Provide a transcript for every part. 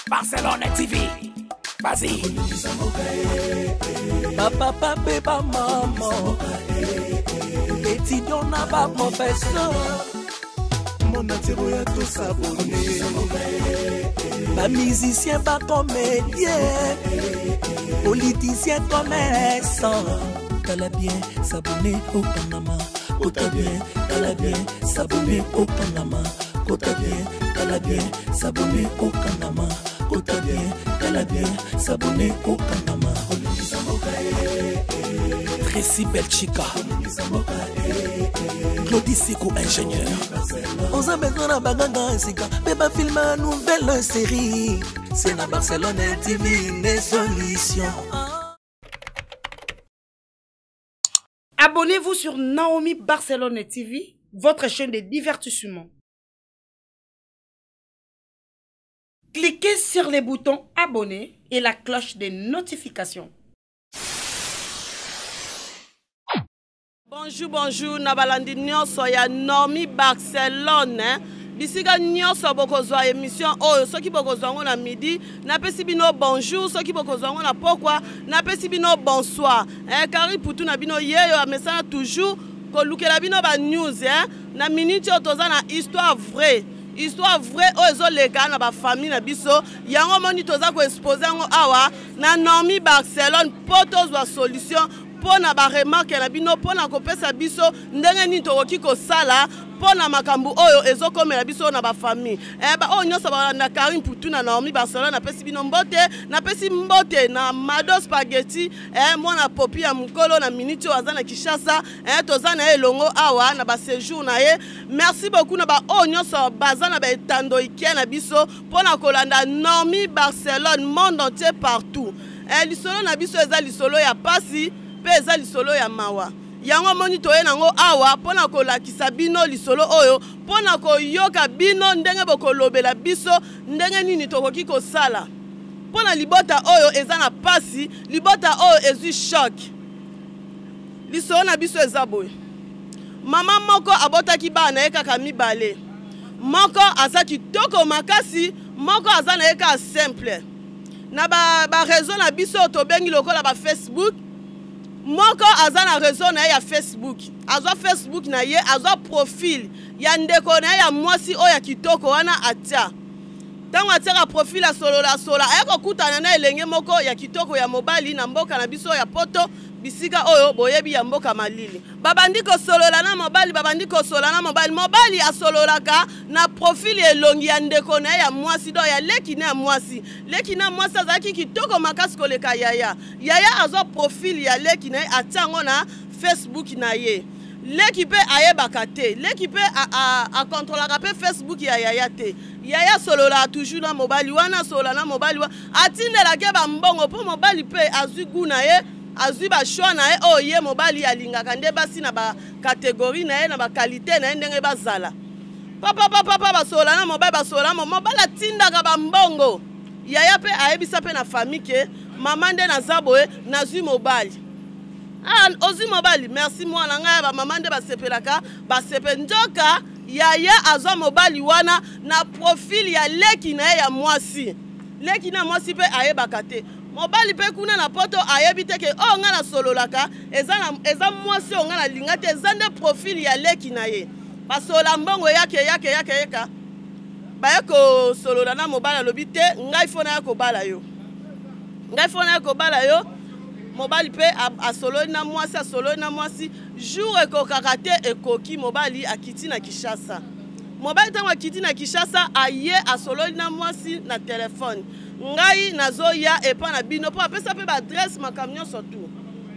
Barcelone TV. Vas-y. Bapapa mpe bamama, étudiant na baprofesseur, monde entier boya tosabone. Bamusicien, bacomédien, politicien, commerçant, tala bien, s'abonner, okangama, kota bien, tala bien, s'abonner, okangama, kota bien, tala bien, s'abonner, okangama, kota bien, tala bien, s'abonner, okangama. Tracy Belchika, Claudie Siko, ingénieur. Oza besoin na baganga sika mpe bafilme ya nouvelle série, c'est na Barcelone TV nde solution. Abonnez-vous sur Naomi Barcelone TV, votre chaîne de divertissement. Cliquez sur les boutons abonner et la cloche de notification. Bonjour, bonjour, na balandi nyonso ya Naomi Barcelone. Hein? Bisika nyonso bokozwa émission oyo, soki bokozwa yango na midi, napesi bino bonjour, soki bokozwa yango na pokwa, napesi bino bonsoir. Eh, Kari Putu na bino yeyo amesana toujours kolukela bino ba news, hein? Na minute oyo toza na histoire vraie. Histoire vraie oyo ezoleka na ba famille na biso, yango moni toza ko exposer yango awa na Naomi Barcelone po tozwa solution mpo na ba remarque na bino, mpo na kopesa biso ndenge nini tokoki kosala mpo na makambo oyo ezokomela biso na ba famille. Eh, ba oyo nyonso balanda Karine Putu na Naomi Barcelone, napesi bino mbote, napesi mbote na Mado Spaghetti, eh, mwana popi ya mokolo na minute oyo aza na Kinshasa, eh, toza na ye elongo awa na ba séjour na ye. Merci beaucoup na ba oyo nyonso baza na ba etando ikia na biso mpo na kolanda Naomi Barcelone monde entier partout. Eh, lisolo na biso eza lisolo ya pasi mpe eza lisolo ya mawa. Yango omoni toye nango awa mpo na kolakisa bino lisolo oyo, mpo na koyoka bino ndenge bokolobela biso ndenge nini tokoki kosala mpo na libota oyo eza na pasi, libota oyo ezwi choc. Lisolo na biso eza boye. Mama moko abotaki bana na ye kaka mibale. Moko aza kitoko makasi, moko aza na ye kaka simple. Na ba réseau na biso tobengi lokola ba Facebook, moko aza na réseau na ye ya Facebook, azwa Facebook na ye, azwa profil ya ndeko na ye ya mwasi oyo ya kitoko wana atia. Ntango atiaka profil asolola asola, aye kokutana na elenge moko ya kitoko ya mobali na mboka na biso ya Poto, bisika oyo boyebi ya mboka malili. Babandi kosolola na mobali, babandi kosolola na mobali. Mobali asololaka na profil ya elongi ya ndeko na ye ya mwasi, donc ya leki na ya mwasi. Leki na mwasi azalaki kitoko makasi koleka yaya. Yaya azwa profil ya leki na ye, atia yango na Facebook na ye. Leki pe ayebaka te, leki pe akontrolaka pe Facebook ya yaya te. Yaya asololaka toujours na mobali wana, asolola na mobali wana, atindelaka ye ba mbongo po mobali pe azwi goût na ye, azwi ba choix na ye oyo ye mobali alingaka nde basi na ba catégorie na ye, na ba qualité na ye ndenge bazala. Papa, papa, papa, basolola na mobali, basolola na mobali, atindaka ba mbongo. Yaya pe ayebisa pe na famille ke mama nde naza boye, nazwi mobali. Ah, ozwi mobali, merci mwana ngai, ba mama nde basepelaka, basepe. Nzoka yaya azwa mobali wana na profil ya leki na ye ya mwasi. Leki na mwasi pe ayebaka te. Mobali pe kuna na Poto ayebi te ke oyo ngai nasololaka eza mwasi oyo ngai nalinga te, eza nde profil ya leki na ye. Basolola mbongo eyaka, eyaka, eyaka, eyaka. Baye kosolola na mobali, alobi te ngai fo naya kobala yo. Ngai fo naya kobala yo. Mobali pe asololi na mwasi, asololi na mwasi. Jour ekokaka te, ekoki, mobali akiti na Kinshasa. Mobali ntango akiti na Kinshasa, aye asololi na mwasi na telefone. Ngai nazoya epa na bino po apesa pe ba adresse makambo nyonso tout.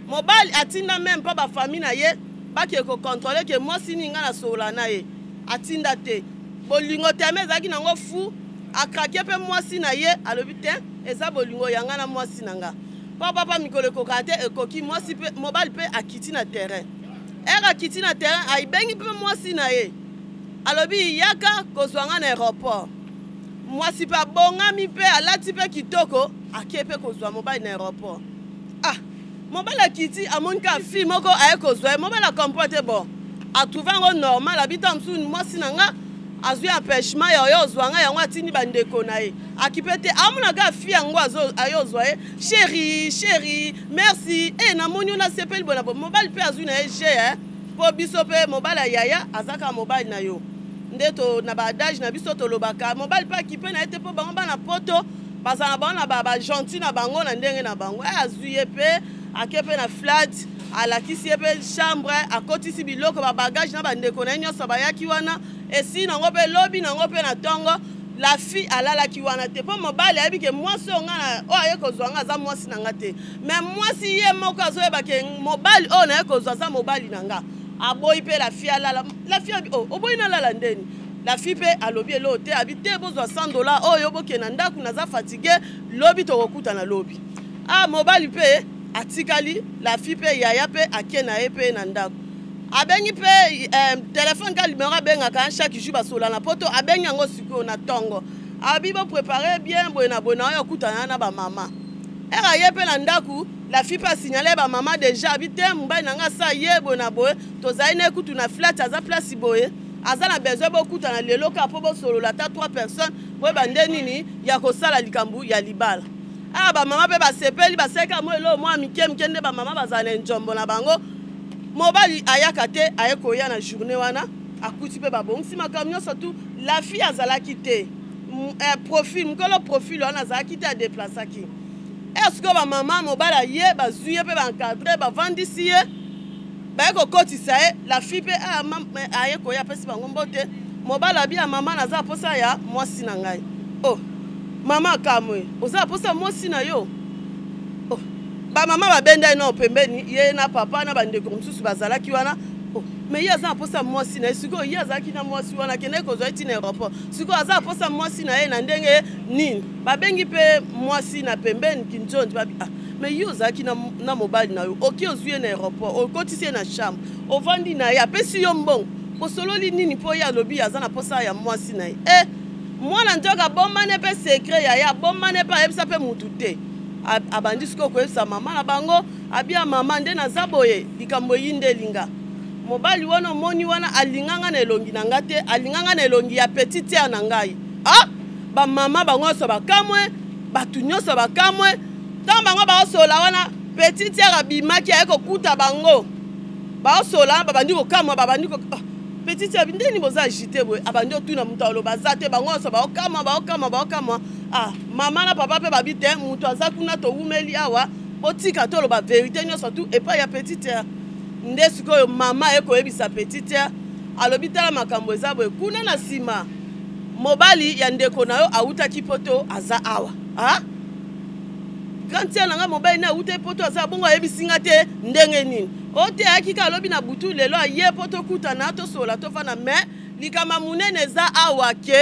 Mobali atinda même pa ba famille na ye bake ko contrôler ke mwasi nini ngai nasolola na ye. Atinda te. Bolingo teme ezalaki nango fou, akrake pe mwasi na ye, alobi te eza bolingo ya ngai na mwasi na nga. Pa papa mikolo ekokaka te, ekoki, mwasi pe, mobali pe akiti na terrain. Ere akiti na terrain, ayibengi pe mwasi na ye. Alobi yaka kozwa nga na aéroport. Mwasi pe abongami pe alati pe kitoko, ake pe kozwa mobali na aéroport. Ah, mobali akiti, amoni kaka fille moko aye kozwa ye. Mobali a comprendre te, bon, a trouve yango normal, abi ntango mosusu mwasi na nga Azwi empêchement ya oyo ozwa nga yango, atindi bandeko na ye, akipe te, amona kaka fi yango ayo ozwa ye. Chéri, chéri, merci e, namoni yo, nasepeli bona bo. Mobali mpe azwi na ye je, eh? Mpo biso mpe mobali ya yaya aza kaka mobali na yo nde to na baadage na biso tolobaka, mobali mpe akipe na ye te, mpo bango bana poto bazala na bango na bagentil na bango na ndenge na bango. E, azwi ye mpe ake mpe na flat, alakisi ye mpe chambre, akotisi biloko, babagage na bandeko na ye nyonso bayaki wana. Esi nango mpe lobi nango mpe na ntongo, la fille alalaki wana te, mpo mobali ayebi ke mwasi oyo nga oyo aye kozwa nga aza mwasi na nga te. Mais mwasi ye moko azoyeba ke mobali oyo naye kozwa aza mobali na nga. Aboyi mpe la fille alala. La fille abi: "Oh, oboyi nalala ndeni?" La fille mpe alobi eloko te, abi te, bozwa 100 $ oyo, bokende na ndako, naza fatigue, lobi tokokutana lobi. Ah, mobali mpe atikali la fille mpe yaya mpe ake na ye mpe na ndako. Abengi mpe telefone ka numero abengaka chaque jour, basola na poto. Abengi yango sikoyo na ntongo, abi boprépare bien boye na boye na oyo akutana na bamama. Ere aye mpe na ndako, la fille mpe asignale bamama déjà, abi te, mobali na nga asa ye boye na boye, tozali na ekutu na flat, aza place boye, aza na besoin bokutana lelo kaka mpo bosolola ata 3 personnes, boyeba nde nini ya kosala likambo ya libala. Awa bamama mpe basepeli, basalika mwa eloko mwa mike mike nde bamama bazala na njombo na bango. Mobali ayaka te, aye koya na journée wana, akuti mpe babongisi makambo nyonso tu. La fille azalaki te, profil mokolo profil wana azalaki te, adeplasaki. E sikoyo bamama, mobali aye, bazwi ye mpe baencadre, bavandisi ye, baye kokotisa ye. La fille mpe aye koya, apesi bango mbote. Mobali abi ya mama: "Naza mposa ya mwasi na ngai." Oh, mama akamwe: "Oza mposa mwasi na yo?" Oh, bamama babenda ye nao pembeni, ye na papa na bandeko mosusu bazalaki wana. Oh, mais ye aza na mposa mwasi na ye. Sikoyo ye azalaki na mwasi wana, akendaki kozwa ye ntina aéroport, sikoyo aza na mposa mwasi na ye na ndenge nini? Babengi mpe mwasi na pembeni, kinzondi, babi: "Ah, mais ye ozalaki na mobali na yo, oki ozwi ye na aéroport, okotisi ye na chambre, ovandi na ye, apesi yo mbongo, bosololi nini mpo ye alobi aza na mposa ya mwasi na ye?" E, mwana nzoka abombane mpe secret ya ye, abombane mpe, ayebisa mpe mutu te. Abandi sikoyo koyebisa mama na bango, abia: "Mama, nde naza boye, likambo eyi nde elinga mobali wana, omoni wana, alinganga na elongi na nga te, alinganga na elongi ya petite sœur na ngai." Ah, bamama bango nyonso bakamwe, bato nyonso bakamwe. Ntango bango baosola wana, petite sœur abimaki, aye kokuta bango baosola, babandi kokamwa, babandi ko... Ah, petite sœur, ndeni boza agité boye? Abandi otuna, moto aloba aza te, bango nyonso baokamwa, baokamwa, baokamwa. Ah, mama na papa mpe babi te, moto aza kuna, towumeli awa, botika toloba vérité nyonso tu epai ya petite sœur. Nde sikoyo mama aye koyebisa petite sœur, alobi: "Tala, makambo eza boye, kuna na nsima mobali ya ndeko na yo awutaki poto, aza awa." Ah, grande sœur na ngai, mobali na awutaki poto, aza bongo, ayebisi nga te ndenge nini? O te, ayaki ka alobi na butu lelo aye mpo tokutana, tosola, tofanda. Mais likambo monene eza awa ke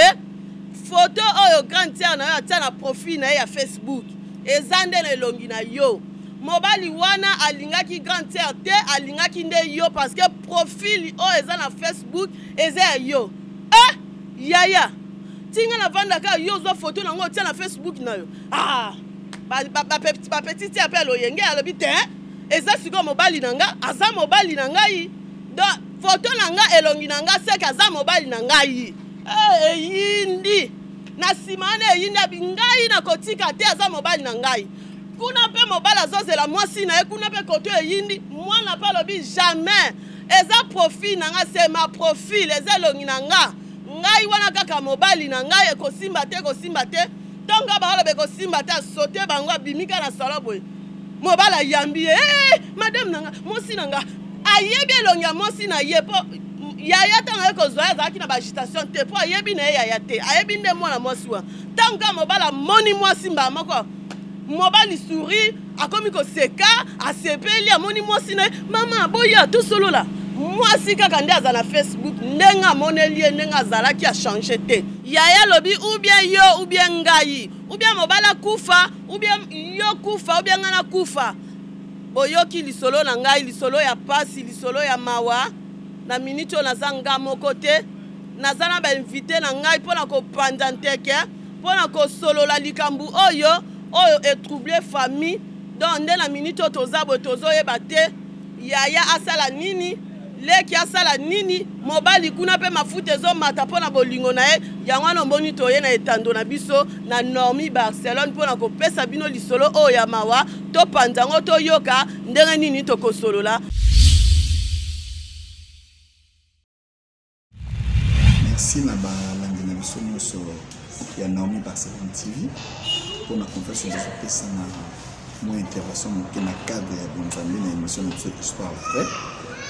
foto oyo grande sœur na yo atia na profil na ye ya Facebook eza nde na elongi na yo. Mobali wana alingaki grande sœur te, alingaki nde yo, parce que profil oyo eza na Facebook eza ya yo." Eh, yaya, tinga navandaka, yo ozwa foto nango otia na Facebook na yo. Ah, bapetite sœur mpe aloyenge, alobi te, eza sikoyo mobali na nga, aza mobali na ngai, donc foto na nga, elongi na nga, seke aza mobali na ngai. Eh, eyindi na nsima wana, eyindi. Abi: "Ngai nakotika te, aza mobali na ngai." Kuna mpe mobali azozela mwasi na ye, kuna mpe koto eyindi. Mwana mpe alobi: "Jamais, eza profil na nga, c'est ma profil, eza elongi na nga, ngai wana kaka mobali na ngai, ekosimba te, ekosimba te." Ntongo baoloba ekosimba te, asote bango, abimi kaka na salon boye, mobali ayambi ye: hey, madame na nga, mwasi na nga. Ayebi elongi ya mwasi na ye, mpo yaya ntango aye kozwa ye azalaki na baagitation te, mpo ayebi na ye yaya te, ayebi nde mwana mwasi wana. Ntango kaka mobali amoni mwasi, mbala moko mobali sourire, akomi koseka, asepeli, amoni mwasi na ye. "Mama, boya tosolola." Mwasi kaka nde aza na Facebook, ndenge amoneli ye, ndenge azalaki, achange te. Yaya alobi: "Ou bien yo, ou bien ngai, ou bien mobali akufa, ou bien yo kufa, ou bien ngai nakufa." Boyoki lisolo na ngai, lisolo ya pasi, lisolo ya mawa. Na miniti oyo naza nga moko te, naza na bainvité na ngai mpo na kopanza nteke, mpo na kosolola likambo oyo oyo etrouble famille. Donc nde na miniti oyo toza boye, tozoyeba te yaya asala nini. Leki asala nini? Mobali kuna mpe mafuta ezomata mpo na bolingo na ye. Yango wana omoni toye na etando na biso na Normi Barcelone mpo na kopesa bino lisolo oyo ya mawa. Topanza yango, toyoka ndenge nini tokosolola. Merci na balandi na biso nyonso ya Naomi Barcelone TV mpo na confiance bozopesa na mwa intervention moke na cadre ya bonzambe na émission na biso Histoire Vraie.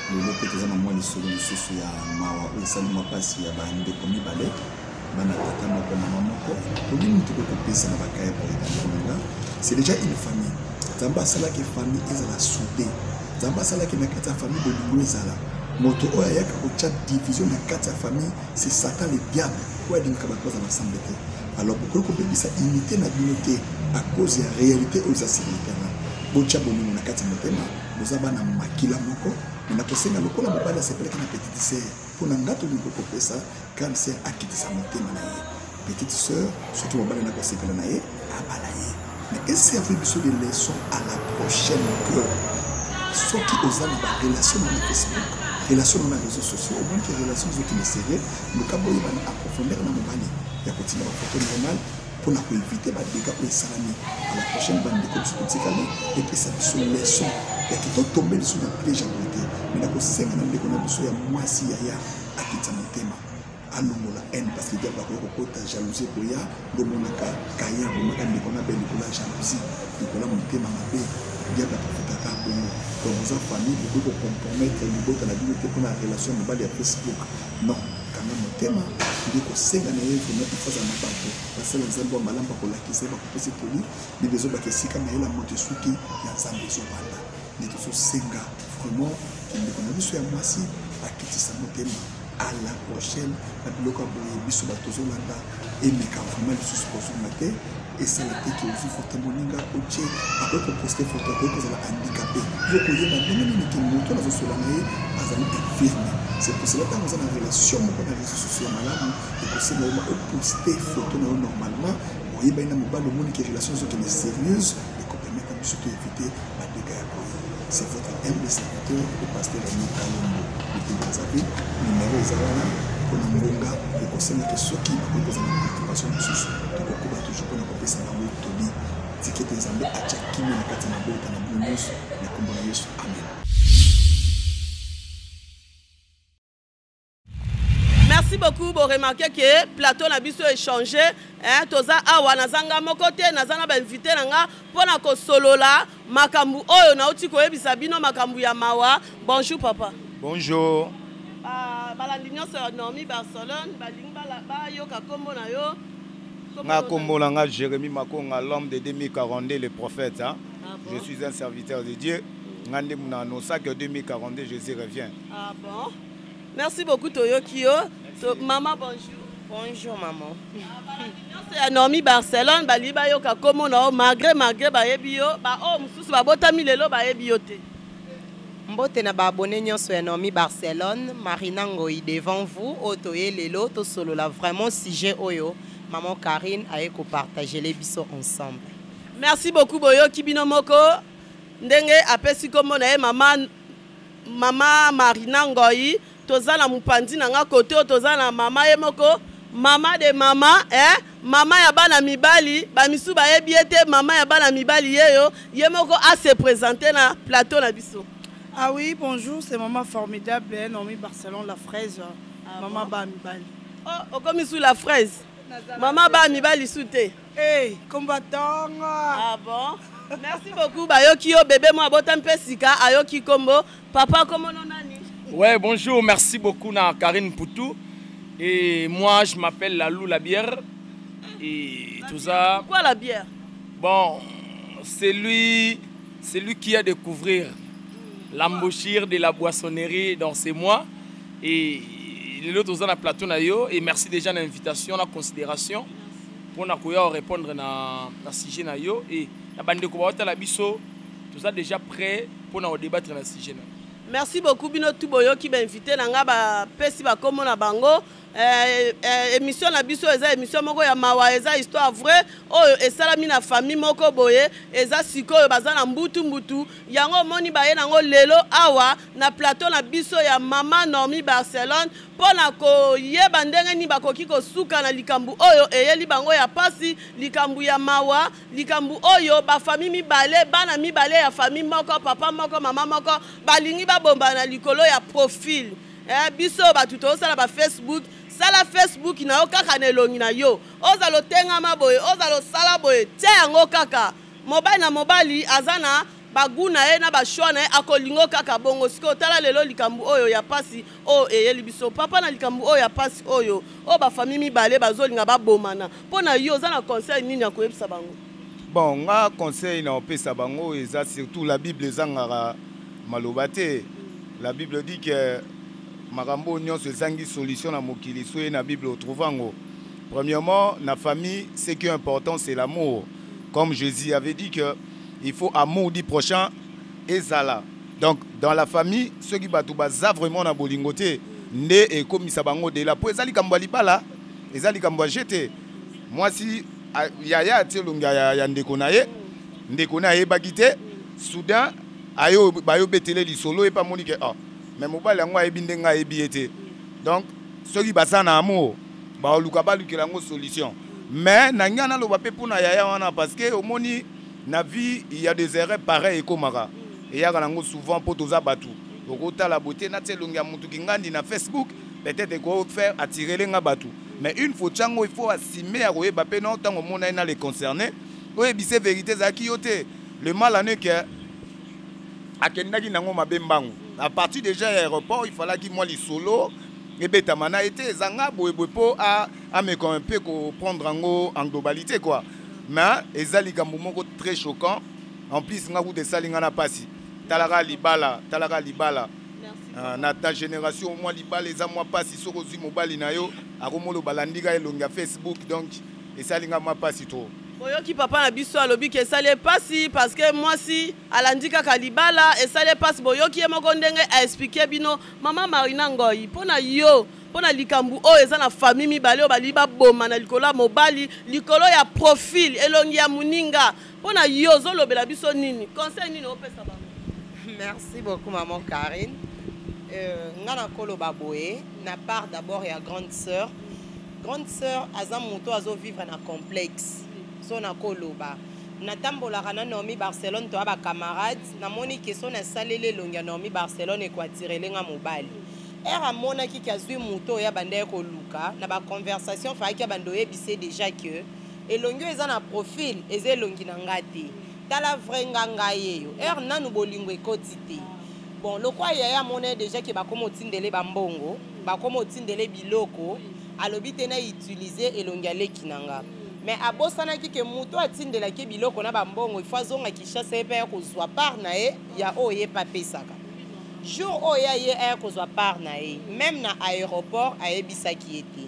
Lelo mpe toza na mwa lisolo mosusu ya mawa oyo esali mwa mpasi ya bandeko mibale, bana tata moko mama moko. Toli moto okoki kopesa na bakaya boye, bandeko na nga, c'est déjà une famille. Nzambe asalaki famille ezala soude. Nzambe asalaki na kati ya famille bolingo ezala. Moto oyo ayaka kotya division na kati ya famille, c'est Satan le diable, oyo alingaka bato bazala ensemble te. Alors bokoki kobebisa unité na bino te à cause ya réalité oyo eza sur le terrain. Botya bolingo na kati ya motema, boza bana makila moko. Me nakosenga lokola mobali asepelaki na petite sœur, mpo na nga tolingi kopesa grande sœur akitisa motema na ye. Petite sœur, soki mobali na kosepela na ye, abala ye. Mais eservi biso de leçon à la prochaine que soki oza na barelation na Facebook, relation na réseaux sociaux, omoni ke relation ezokende sérieux, luka boyebana à profondeur na mobali ya kotinda bafoto normal mpona koevite badega oyo esalami. À la prochaine, bandeko biso totikali, epesa biso leçon ya ke totombe lisusu na piège ya boye te. Me nakosenga na ndeko na biso ya mwasi, yaya, akitisa motema, alongola haine, parce que diable akoki kokota, jalousie ekoya. Ndomonaka Kayen abomaka ndeko na be likolo ya jalousie, likolo ya motema mabe. Diable aprofitaka bongo. Donc boza famille, bokoki kocompromettre libota na bino te mpona relation ya mobali ya Facebook. Non, kanga motema. Nde kosenga na ye vraiment, il faut azala na bato basala Nzambe ya malamu, bakolakisa ye, bakopesa toli. Bible ezobaka esika mayele ya moto esuki, ya Nzambe ezobanda. Nde tozosenga vraiment kindeko na biso ya mwasi akitisa motema. À la prochaine, na biloko ya boye biso bato tozolanda, emeka vraiment lisusu kozonga te. Esala te ke ozwi foto moninga otie, akoki koposte foto, akoki kozala handicapé. Yo koyeba ndenge nini ke moto nazosola na ye azali infirme? C'est pour cela, ntango oza na relation moko na réseau sociaux ya malamu, ekosenga yo oposte foto na yo normalement. Oyebani na mobali, omoni ke relation ezokende sérieuse, ekopermettre biso to éviter badega ya boye. C'est votre humble serviteur, le pasteur Rémi Kalombo depuis Brazzaville. Numéro eza wana mpona ngonga ekosenga ke soki bakoki kozala na préoccupation mosusu, tokokoba toujours mpona kopesa bango toli. Tika ete Nzambe atya kimia na kati ya mabota na bino nyonso na nkombo na Yesu, amen. Merci beaucoup. Bo remarquer que plateau na biso échangé, hein, toza awa nazanga moko te, naza na ba invité na nga pona ko solola makambu oyo nauti koyebisa bino, makambu ya mawa. Bonjour papa. Bonjour. Ba balandi nyonso ya Naomi Barcelone balingi bayoka kombo na yo. Nga kombo na nga Jérémie Makonga, l'homme de 2042, le prophète, hein. Ah bon? Je suis un serviteur de Dieu. Nga nde muna annoncé que 2042 Jésus revient. Ah bon? Merci beaucoup, toyoki yo. To, maman, bonjour. Bonjour maman. Nyonso ya Naomi Barcelone balingi bayoka kombo na yo, malgré bayebi yo, ba oyo mosusu babotami lelo bayebi yo te. Mbote na baabonné nyonso ya Naomi Barcelone, Marina Ngoi devant vous, oyo toye lelo tosolola vraiment sujet oyo maman Karine aye kopartager les biso ensemble. Merci beaucoup. Boyoki bino moko ndenge apesi kombo na ye, mama Marina Ngoi. Toza na mopanzi na nga kote oyo toza na mama ye moko, mama de mama, eh? Mama ya bana mibali, bamisu bayebi ye te, mama ya bana mibali yeyo, ye moko a se présenter na plateau na biso. Ah oui, bonjour, c'est maman formidable, hein, Naomi Barcelone, la fraise, Ah maman bon? ba mibali. Oh, okomi sous la fraise. Maman ba mibali sous te. Hey, combattant. Ah bon? Merci beaucoup. Bayoki yo bébé moi bota mpe sika ayoki kombo. Papa kombo no nani? Ouais, bonjour, merci beaucoup na Karine Poutou. Et moi, je m'appelle Lalou la bière. Et tout ça. Pourquoi la bière? Bon, c'est lui qui a découvert l'embouchure de la boissonnerie, donc c'est moi. Et les autres dans plateau na yo, et merci déjà de l'invitation, la considération pour na koya répondre na sujet na yo. Et na bande ko ba la biso, tout ça déjà prêt pour na débattre na sujet na. Merci beaucoup bino tout boyo qui m'a invité na nga ba pesi ba komo na bango. Eh, eh, émission na biso eza émission moko ya mawa, eza histoire vraie oyo esalami na famille moko boye. Eza sikoyo baza na mbutu mbutu yango, omoni baye nango lelo awa na plateau na biso ya Mama Naomi Barcelone mpo na koyeba ndenge nini bakoki kosuka na likambo oyo eyeli bango ya pasi, likambo ya mawa, likambo oyo bafamille mibale, bana mibale ya famille moko, papa moko, mama moko, balingi babombana likolo ya profil. Biso bato tozosala ba Facebook, sala Facebook na yo kaka na elongi na yo. Ozala otengama boye, ozala osala boye, tia yango kaka. Mobali na mobali aza na bagu na ye na bachoix na ye, akolingo kaka bongo. Sikoyo tala lelo likambo oyo ya pasi oyo eyeli biso, papa, na likambo oyo ya pasi oyo bafamille mibale bazolinga babomana. Mpo na yo, oza na conseil nini ya koyebisa bango? Bon, nga conseil na opesa bango eza surtout la Bible ezangaka maloba te. La Bible dit que makambo oyo nyonso ezangi solution na mokili, so ye na Bible otrouve yango. Premièrement, na famille, ce qui est important, c'est l'amour, comme Jésus avait dit que il faut amour du prochain ezala. Donc dans la famille, soki bato baza vraiment na bolingo te nde ekomisa bango dela, po eza likambo ya libala, eza likambo ya jete. Mwasi yaya atie elongi ya ndeko na ye, ndeko na ye ayebaki te. Soudain ayo bayobetele lisolo, ye mpe amoni ke ah, mais mobali yango ayebi ndenge ayebi ye te. Donc soki baza na amour, baluka balukela yango solution. Mais na ngai naloba mpe mpona yaya wana, parce que omoni, na vie il y a des erreurs pareil ekomaka, eyaka nango souvent, mpo toza bato. Okotala bote, natia elongi ya mutu kingandi na Facebook, peut-être ekofaire attirer nga bato. Mais une fois tiango, il faut assumer ya koyeba mpe non, ntango omona ye na les concerné, oyebise vérité ezalaki yo te. Le mal en est que akendaki nango mabe mbangu. À partir déjà ya aéroport, il fallaki mwa lisolo ebetama na ye te, ezanga boyeboye, mpo ameka un peu koprendre yango en globalité quoi. Mais eza likambo moko très choquant. En plus nga kuta esali nga na pasi. Talaka libala, talaka libala. Na ta génération, mwa libala eza mwa pasi. Soki ozwi mobali na yo, akomoloba landika elongi ya Facebook. Donc esali nga mwa pasi trop. Oyoki papa na biso alobi ke esali epasi parce que mwasi alandi kaka libala, esali epasi. Boyoki ye moko ndenge aexpliquer bino. Mama Marina Ngoi, mpo na yo, mpo na likambo oyo eza na famille mibale oyo balingi baboma na likolo ya mobali, likolo ya profil elongi ya moninga, mpo na yo ozolobela biso nini? Conseil nini opesa bango? Merci beaucoup, maman Karine. Nga nakoloba boye na part d'abord ya grande sœur. Grande sœur aza moto azovivre na complexe. So nakoloba, natambolaka na Naomi Barcelone, toya bacamarade. Namoni ke so nasaleli elongi ya Naomi Barcelone, ekoattirer nga mobali. Ere amonaki ke azwi moto oyo abanda ye koluka na baconversation, fayaki abanda oyebise déjà ke elongi oyo eza na profil eza elongi na nga te, tala vrai nga, ngai eyo. Ere nanu bolingo ekoti te. Bon, lokwa yaya amona ye déjà ke bakoma otindele bambongo, bakoma otindele biloko, alobi te na utiliser elongi ya leki na nga. Mais abosanaki ke moto atindelaki biloko na bambongo, ifo azonga Kinshasa, ye mpe aya kozwa part na ye ya oyo ye mpe apesaka. Jour oyo ya ye aya kozwa part na ye, même na aéroport ayebisaki ye te.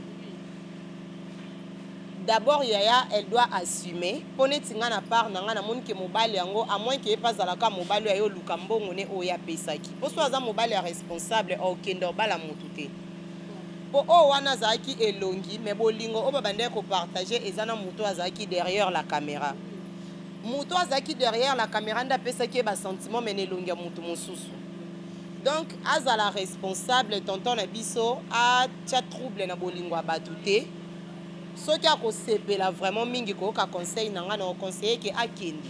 D'abord yaya, elle doit assumer. Mpo neti nga na part na nga, namoni ke mobali yango, à moins ke ye mpe azalaka mobali oyo aye oluka mbongo ne oyo apesaki, mpo so aza mobali ya responsable, okende obala motu te. Mpo oyo wana azalaki elongi, mais bolingo oyo babandaki kopartager eza na moto oyo azalaki derrière la caméra. Moto oyo azalaki derrière la caméra nde apesaki ye basentiment, mais na elongi ya motu mosusu. Donc azala responsable, tonton na biso, atia trouble na bolingo ya bato te. Soki akosepela vraiment mingi koyoka conseil na ngai, na oconseiller ke akende.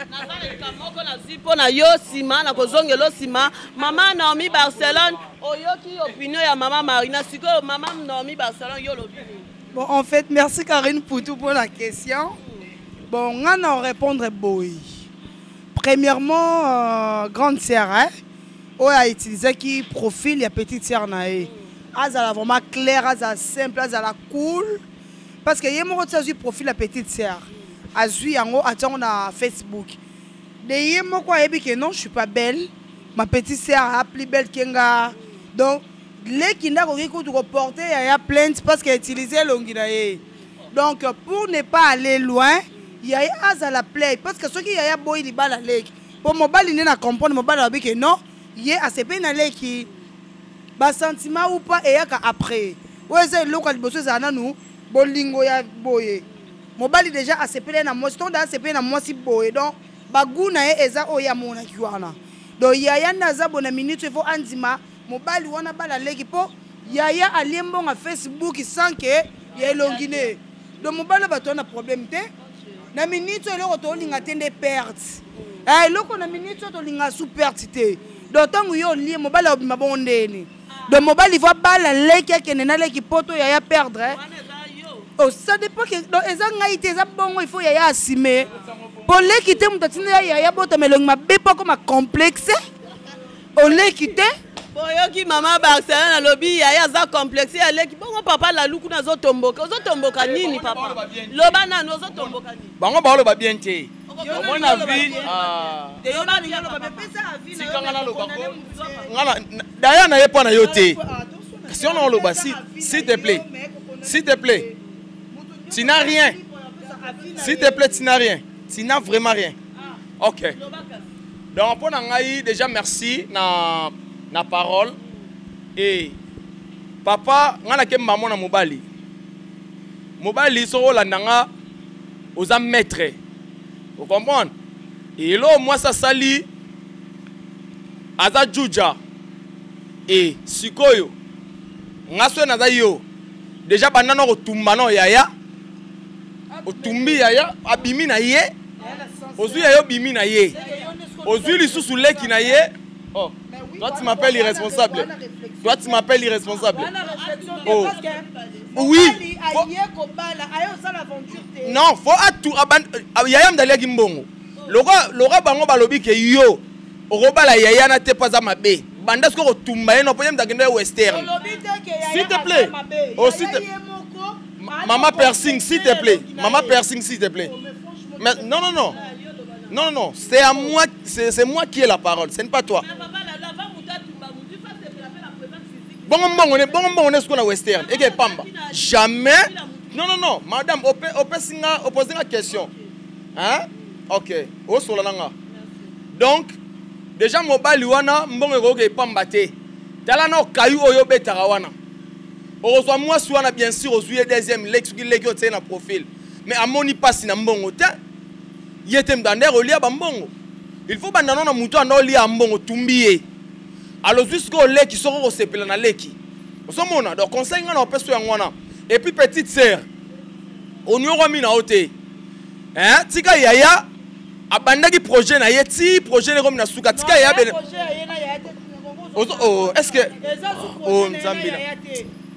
Naza na likambo moko nazwi mpo na yo nsima, nakozongela nsima. Mama Naomi Barcelone, oyoki opinion ya mama Marina. Sikoyo mama Naomi Barcelone, yo olobi nini? Bon, en fait, merci Karine Poutou pour la question. Bon, on a répondre boy. Premièrement, grande sœur, hein, oyo a utilisé qui profil ya petite sœur na ye. Azala vraiment clair, azala simple, azala cool. Parce que ye moko ti azwi profil ya petite sœur, azwi yango, atiango na Facebook. De ye moko ayebi que non, je suis pas belle, ma petite sœur a plus belle que nga. Donc leki nde akoki kutu koporter yaya plainte parce que utiliser elongi na ye. Donc pour ne pas aller loin, yaya azala play, parce que soki yaya boyi libala leki, mpo mobali nde na comprendre, mobali alobi ke non, ye asepeli na leki. Basentiment ou pas eyaka après. Oyo eza eloko ya liboso, ezala nanu bolingo ya boye. Mobali déjà asepeli na mwasi, ntongo asepeli na mwasi boye, donc bagu na ye eza oyo amonaki wana. Donc yaya nde aza boye na minute, il faut andima mobali wana bala leki, mpo yaya alie mbongo ya Facebook sans ke ya elongi ne. Donc mobali oyo bato wana problème te na minute oyo. Eloko tolinga te nde perte. Eloko na minute oyo tolinga su perte te. Donc ntango yo olie, mobali akobima bongo ndeni. Donc mobali faut abala leki, akende na leki poto, yaya perdre. Oh, ça dépend que donc eza ngai te, eza bongo. Il faut yaya asime po leki te. Moto atindi ya yaya botama elongi mabe mpo akoma complexe, oleki te. Boyoki mama Barcelone alobi yaya aza complexe ya leki. Bongo papa Lalu kuna azotomboka, ozotomboka nini papa? Loba nanu, ozotomboka nini? Bango baoloba bien te. Omona vie tikanga naloba daya na ye mpo na yo te. Kasi wana oloba, s'il te plaît, s'il te plaît, tu n'as rien. S'il te plaît, tu n'as rien, tu n'as vraiment rien. Ok, donc mpo na ngai déjà merci na parole. E papa, ngai nakemba mona mobali. Mobali, soki olanda nga, oza maître, ocomprendre. Elo mwasi asali aza juja. E sikoyo nga soki naza yo déjà, banda na kotumba na yaya, otumbi yaya, abimi na ye, ozwi yaya, obimi na ye, ozwi lisusu leki na ye. Oh, toi tu m'appelles irresponsable, toi tu m'appelles irresponsable. Oh oui, non, faut atu yaya mdaliaki mbongo loka. Bango balobi ke yo okobala yaya na te mpo aza mabe. Banda soki okotumba ye no mpo ye moto akende Western. S'il te plaît, oh, s'il te mama Piercing, s'il te plaît, mama Piercing, s'il te plaît. Mais non, non, non, non, non, c'est à moi, c'est moi qui ai la parole, ce n'est pas toi. Bongo mbongo ne, bongo mbongo ne, sikoyo na Western eke pamba jamais. Non, non, non, madame, opesi nga, opose nga question, hein? Ok, osola na nga. Donc déjà mobali wana, mbongo ekoki epamba te. Tala na okayu oyo obetaka wana, okozwa mwasi wana, bien sûr ozwi ye deuxième leki. Soki leki otie na profil, mais amoni mpasi na mbongo te, ye te moto ande kolia bambongo. Il faut banda na moto anda olia mbongo, tumbi ye, alozwi sikoyo leki. Soki okosepela na leki, ozomona. Donc conseil nga na opesa yango wana. Et puis petite sœur, oniokwami na yo te, hein? Tika yaya abandaki projet na ye ti projet nekomi na suka. Tika yaya bene. Oh, est ce que, oh, Nzambe na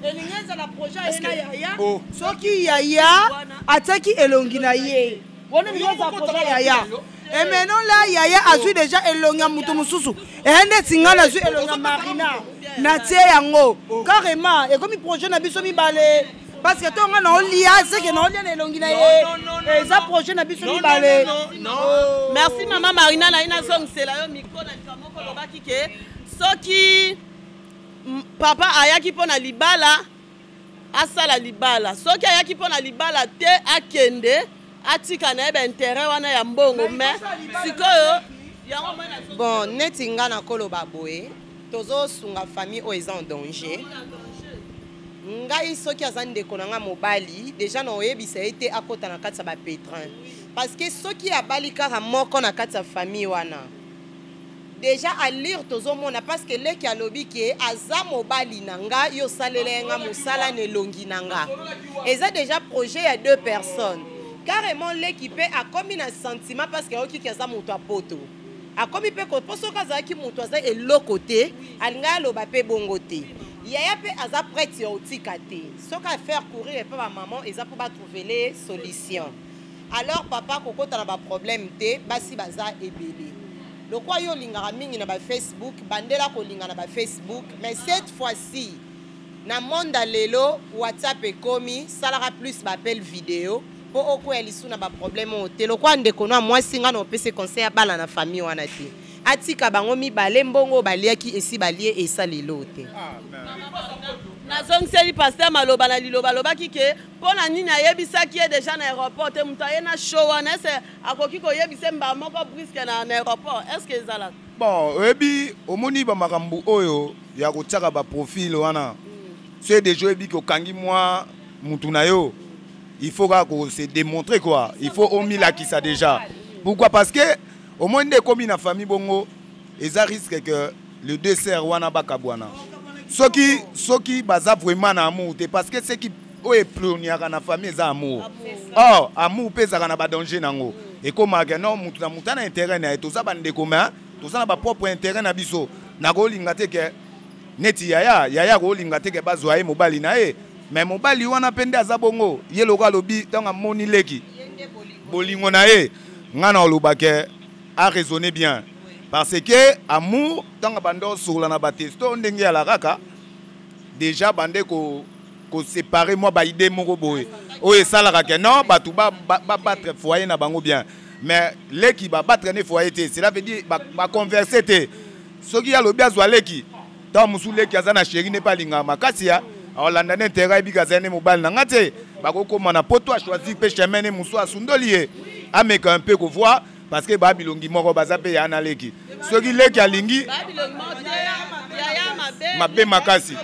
Elingi ezala projet aye na yaya. Soki yaya atiaki elongi na ye wana, elingi ezala projet yaya. Et maintenant là, yaya azwi déjà elongi ya moto mosusu. Eya ndeti ngai nazwi elongi ya Marina, natie yango carrément, ekomi projet na biso mibale, parce que to nga naolia seke naolia na elongi na ye, eza projet na biso mibale. Merci mama Marina. Na ye nazongisela yo micro na likambo moko olobaki ke soki papa ayaki mpo na libala, asala libala. Soki ayaki mpo na libala te, akende, atika na ye baintérêt wana ya mbongo. Mais sikoyo yango bon, neti nga nakoloba boye, tozosunga famille oyo eza en danger. Ngai soki aza ndeko na nga mobali, déjà na oyebisa ye te akɔta na kati ya bapétrin, parce que soki abali kaka moko na kati ya famille wana, déjà alire tozomona, parce que leki alobi ke aza mobali na nga, yo osalela ye nga mosala na elongi na nga, eza déjà projet ya deux personnes carrément. Leki mpe akomi na sentiment, parce que ayokiki aza moto ya poto, akomi mpe mpo soki azalaki moto aza eloko te, alingai aloba mpe bongo te. Yaya mpe aza prête ya otika te. Soki afaire courir epa bamama, eza mpo batrouvele solution. Alors papa kokota na baproblème te. Basi baza ebele. Lokwa yo olingaka mingi na bafacebook, bandela kolinga na bafacebook, mais cette fois-ci na monde ya lelo, WhatsApp ekomi, salaka plus baappel vidéo mpo okwea lisu na baproblème oyo te. Lokwa ndeko no ya mwasi, nga na opesi conseil, abala na famille wana te, atika bango mibale. Mbongo oyo baliaki, esi balie, esalelo te. Nazongiseli pasteur maloba na liloba. Alobaki ke mpo na nini ayebisaki ye déjà na aéroport te? Moto aye na show wana, ese akoki koyebisa mbala moko brusque na aéroport? Est ce que ezalaka? Bon, oyebi, omoni bamakambo oyo ya kotiaka baprofil wana, soki deja oyebi ke okangi mwa mutu na yo, il faut kaka ko se démontrer quoi, il faut omilakisa déjà. Pourquoi? Parce que omoni nde ekomi na famille bongo, eza risque que le deux sœurs wana bakabwana, soki baza vraiment na amour te, parce que ce qui oyo eploniaka na famille eza amour. Or amour mpe ezalaka na badanger nango. Ekomaka non, mutu na mutu ana intérêt na ye. Toza bandeko, mais toza na bapropre intérêt na biso. Nakolinga te ke neti yaya, yaya akolinga te ke bazwa ye mobali na ye, mais mobali wana mpe nde aza bongo. Ye loko alobi, ntango amoni leki, bolingo na ye, ngai na oloba ke a raisonner bien, parce que amour, ntango banda osola na batesto ndenge yala kaka déjà bande ko koséparer mwa baidée moko boye oyo esalaka ke non, bato babattre foyer na bango bien, mais leki babattre ne foyer te. Cela veut dire baconverse te. Soki alobi azwa leki, ntango mosusu leki aza na chéri ne mpe alingaka makasi, ya aolanda ne intérêt, ayebi azali ne mobali na nga te. Bakokóma na poto, achoisir mpe chemin ne mosusu, asundoli ye, ameka un peu kovoir, parce que baa bilongi moko, baza mpe ya na leki. Soki leki alingi mabe makasi,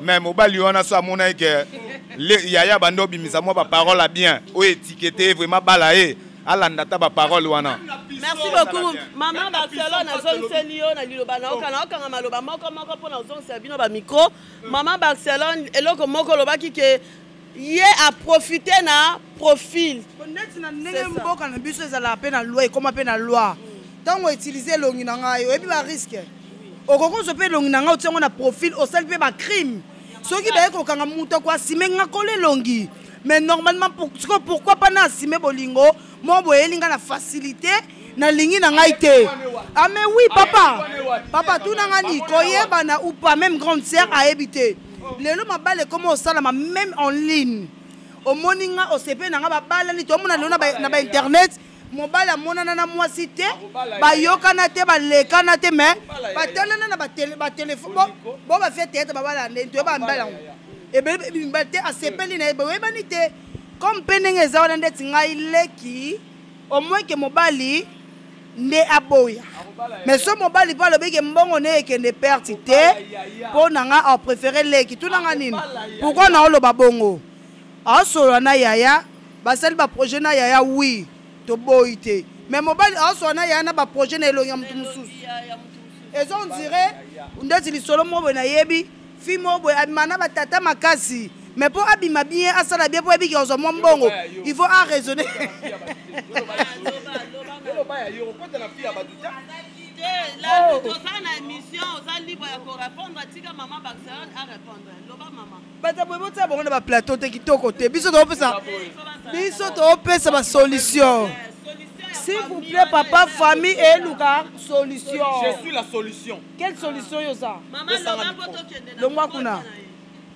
mais mobali wana so amonaki ke yaya bandi obimisa mwa baparole ya bien oyo etikete vraiment, bala ye, alanda ata baparole wana. Merci beaucoup, mama Barcelone. Azongiseli yo na liloba na oka na okanga maloba moko moko mpo na ozongisela bino bamicro. Mama Barcelone, eloko moko olobaki ke ye aprofite na profil. Neti na ndenge mboka na biso ezalaka mpe na loi, ekóma mpe na loi, ntango utilize elongi na ngai, oyebi bariske okoki kozwa mpe elongi na ngai, otia yango na profil, osali mpe bacrime. Soki baye kokanga moto, akoasime nga kola elongi. Mais normalement, sikoyo pourquoi pas na asime bolingo moko boyeli ngai na facilité, nalingi na ngai te? Ah mais oui, papa, papa, tuna nga ni koyebana ou pas, même grande sœur ayebi te. Lelo mabala ekoma osalama même en ligne. Omoni nga, osepe na nga, babalani. Tomona lelo na bainternet, mobali amonana na mwasi te, bayokana te, balekana te, mais batalana na batelefone. Bo bafie théâtre, babala ndeni, toyeba mibali yango ebele, mibali te asepeli na ye, boyebani te. Comme mpe ndenge eza wana, ndeti ngai leki, au moins ke mobali nde aboya, mais so mobali mpo alobi ke mbongo ne ekende perte te, mpo na nga apréféré leki. Tunanga nini? Pourquoi naoloba bongo? Aosolola na yaya, basali baprojet na yaya, oui, toboyi te, mais mobali aosolola na yaya na baprojet na elongi ya motu mosusu. Eza on dirait ndeti lisolo moko boye nayebi, fille moko boye abima na batata makasi, mais mpo abima bien, asala bien, mpo ayebiki ozwa mwa mbongo, il faut araisonner. Toza na émission, oza libre ya korépondre. Tika mama Barcelone arépondre. Loba, mama. Bato boye botia bango na baplateau te, kitoko te. Biso toopesa, biso toopesa basolution. S'il vous plaît, papa, famille eluka solution. Je suis la solution. Quelle solution yo oza? Longwa kuna.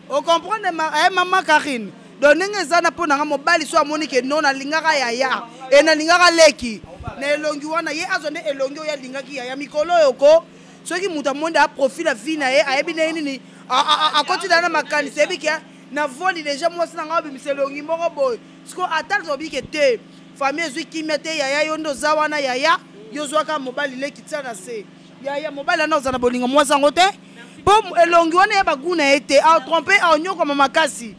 Ocomprendre ma, eh, mama Karine? Donc ndenge eza na mpo na nga, mobali so amoni ke non, nalingaka yaya e nalingaka leki na elongi wana, ye azwa nde elongi oyo alingaki yaya. Mikolo oyo ko soki moto amoni aprofil ya vie na ye, ayebi ndenge nini akoti na makanisi, ayebi ke na voli deja mwasi na ngai obimisa elongi moko boye. Siko ata alobi ke te, famille ezwi kimia te. Yaya, yo nde oza wana, yaya, yo ozwaka mobali leki, tia na se yaya. Mobali wana oza na bolingo mwasi yango te, mpo elongi wana ya bagu na ye te, atrompe, aonyokama makasi.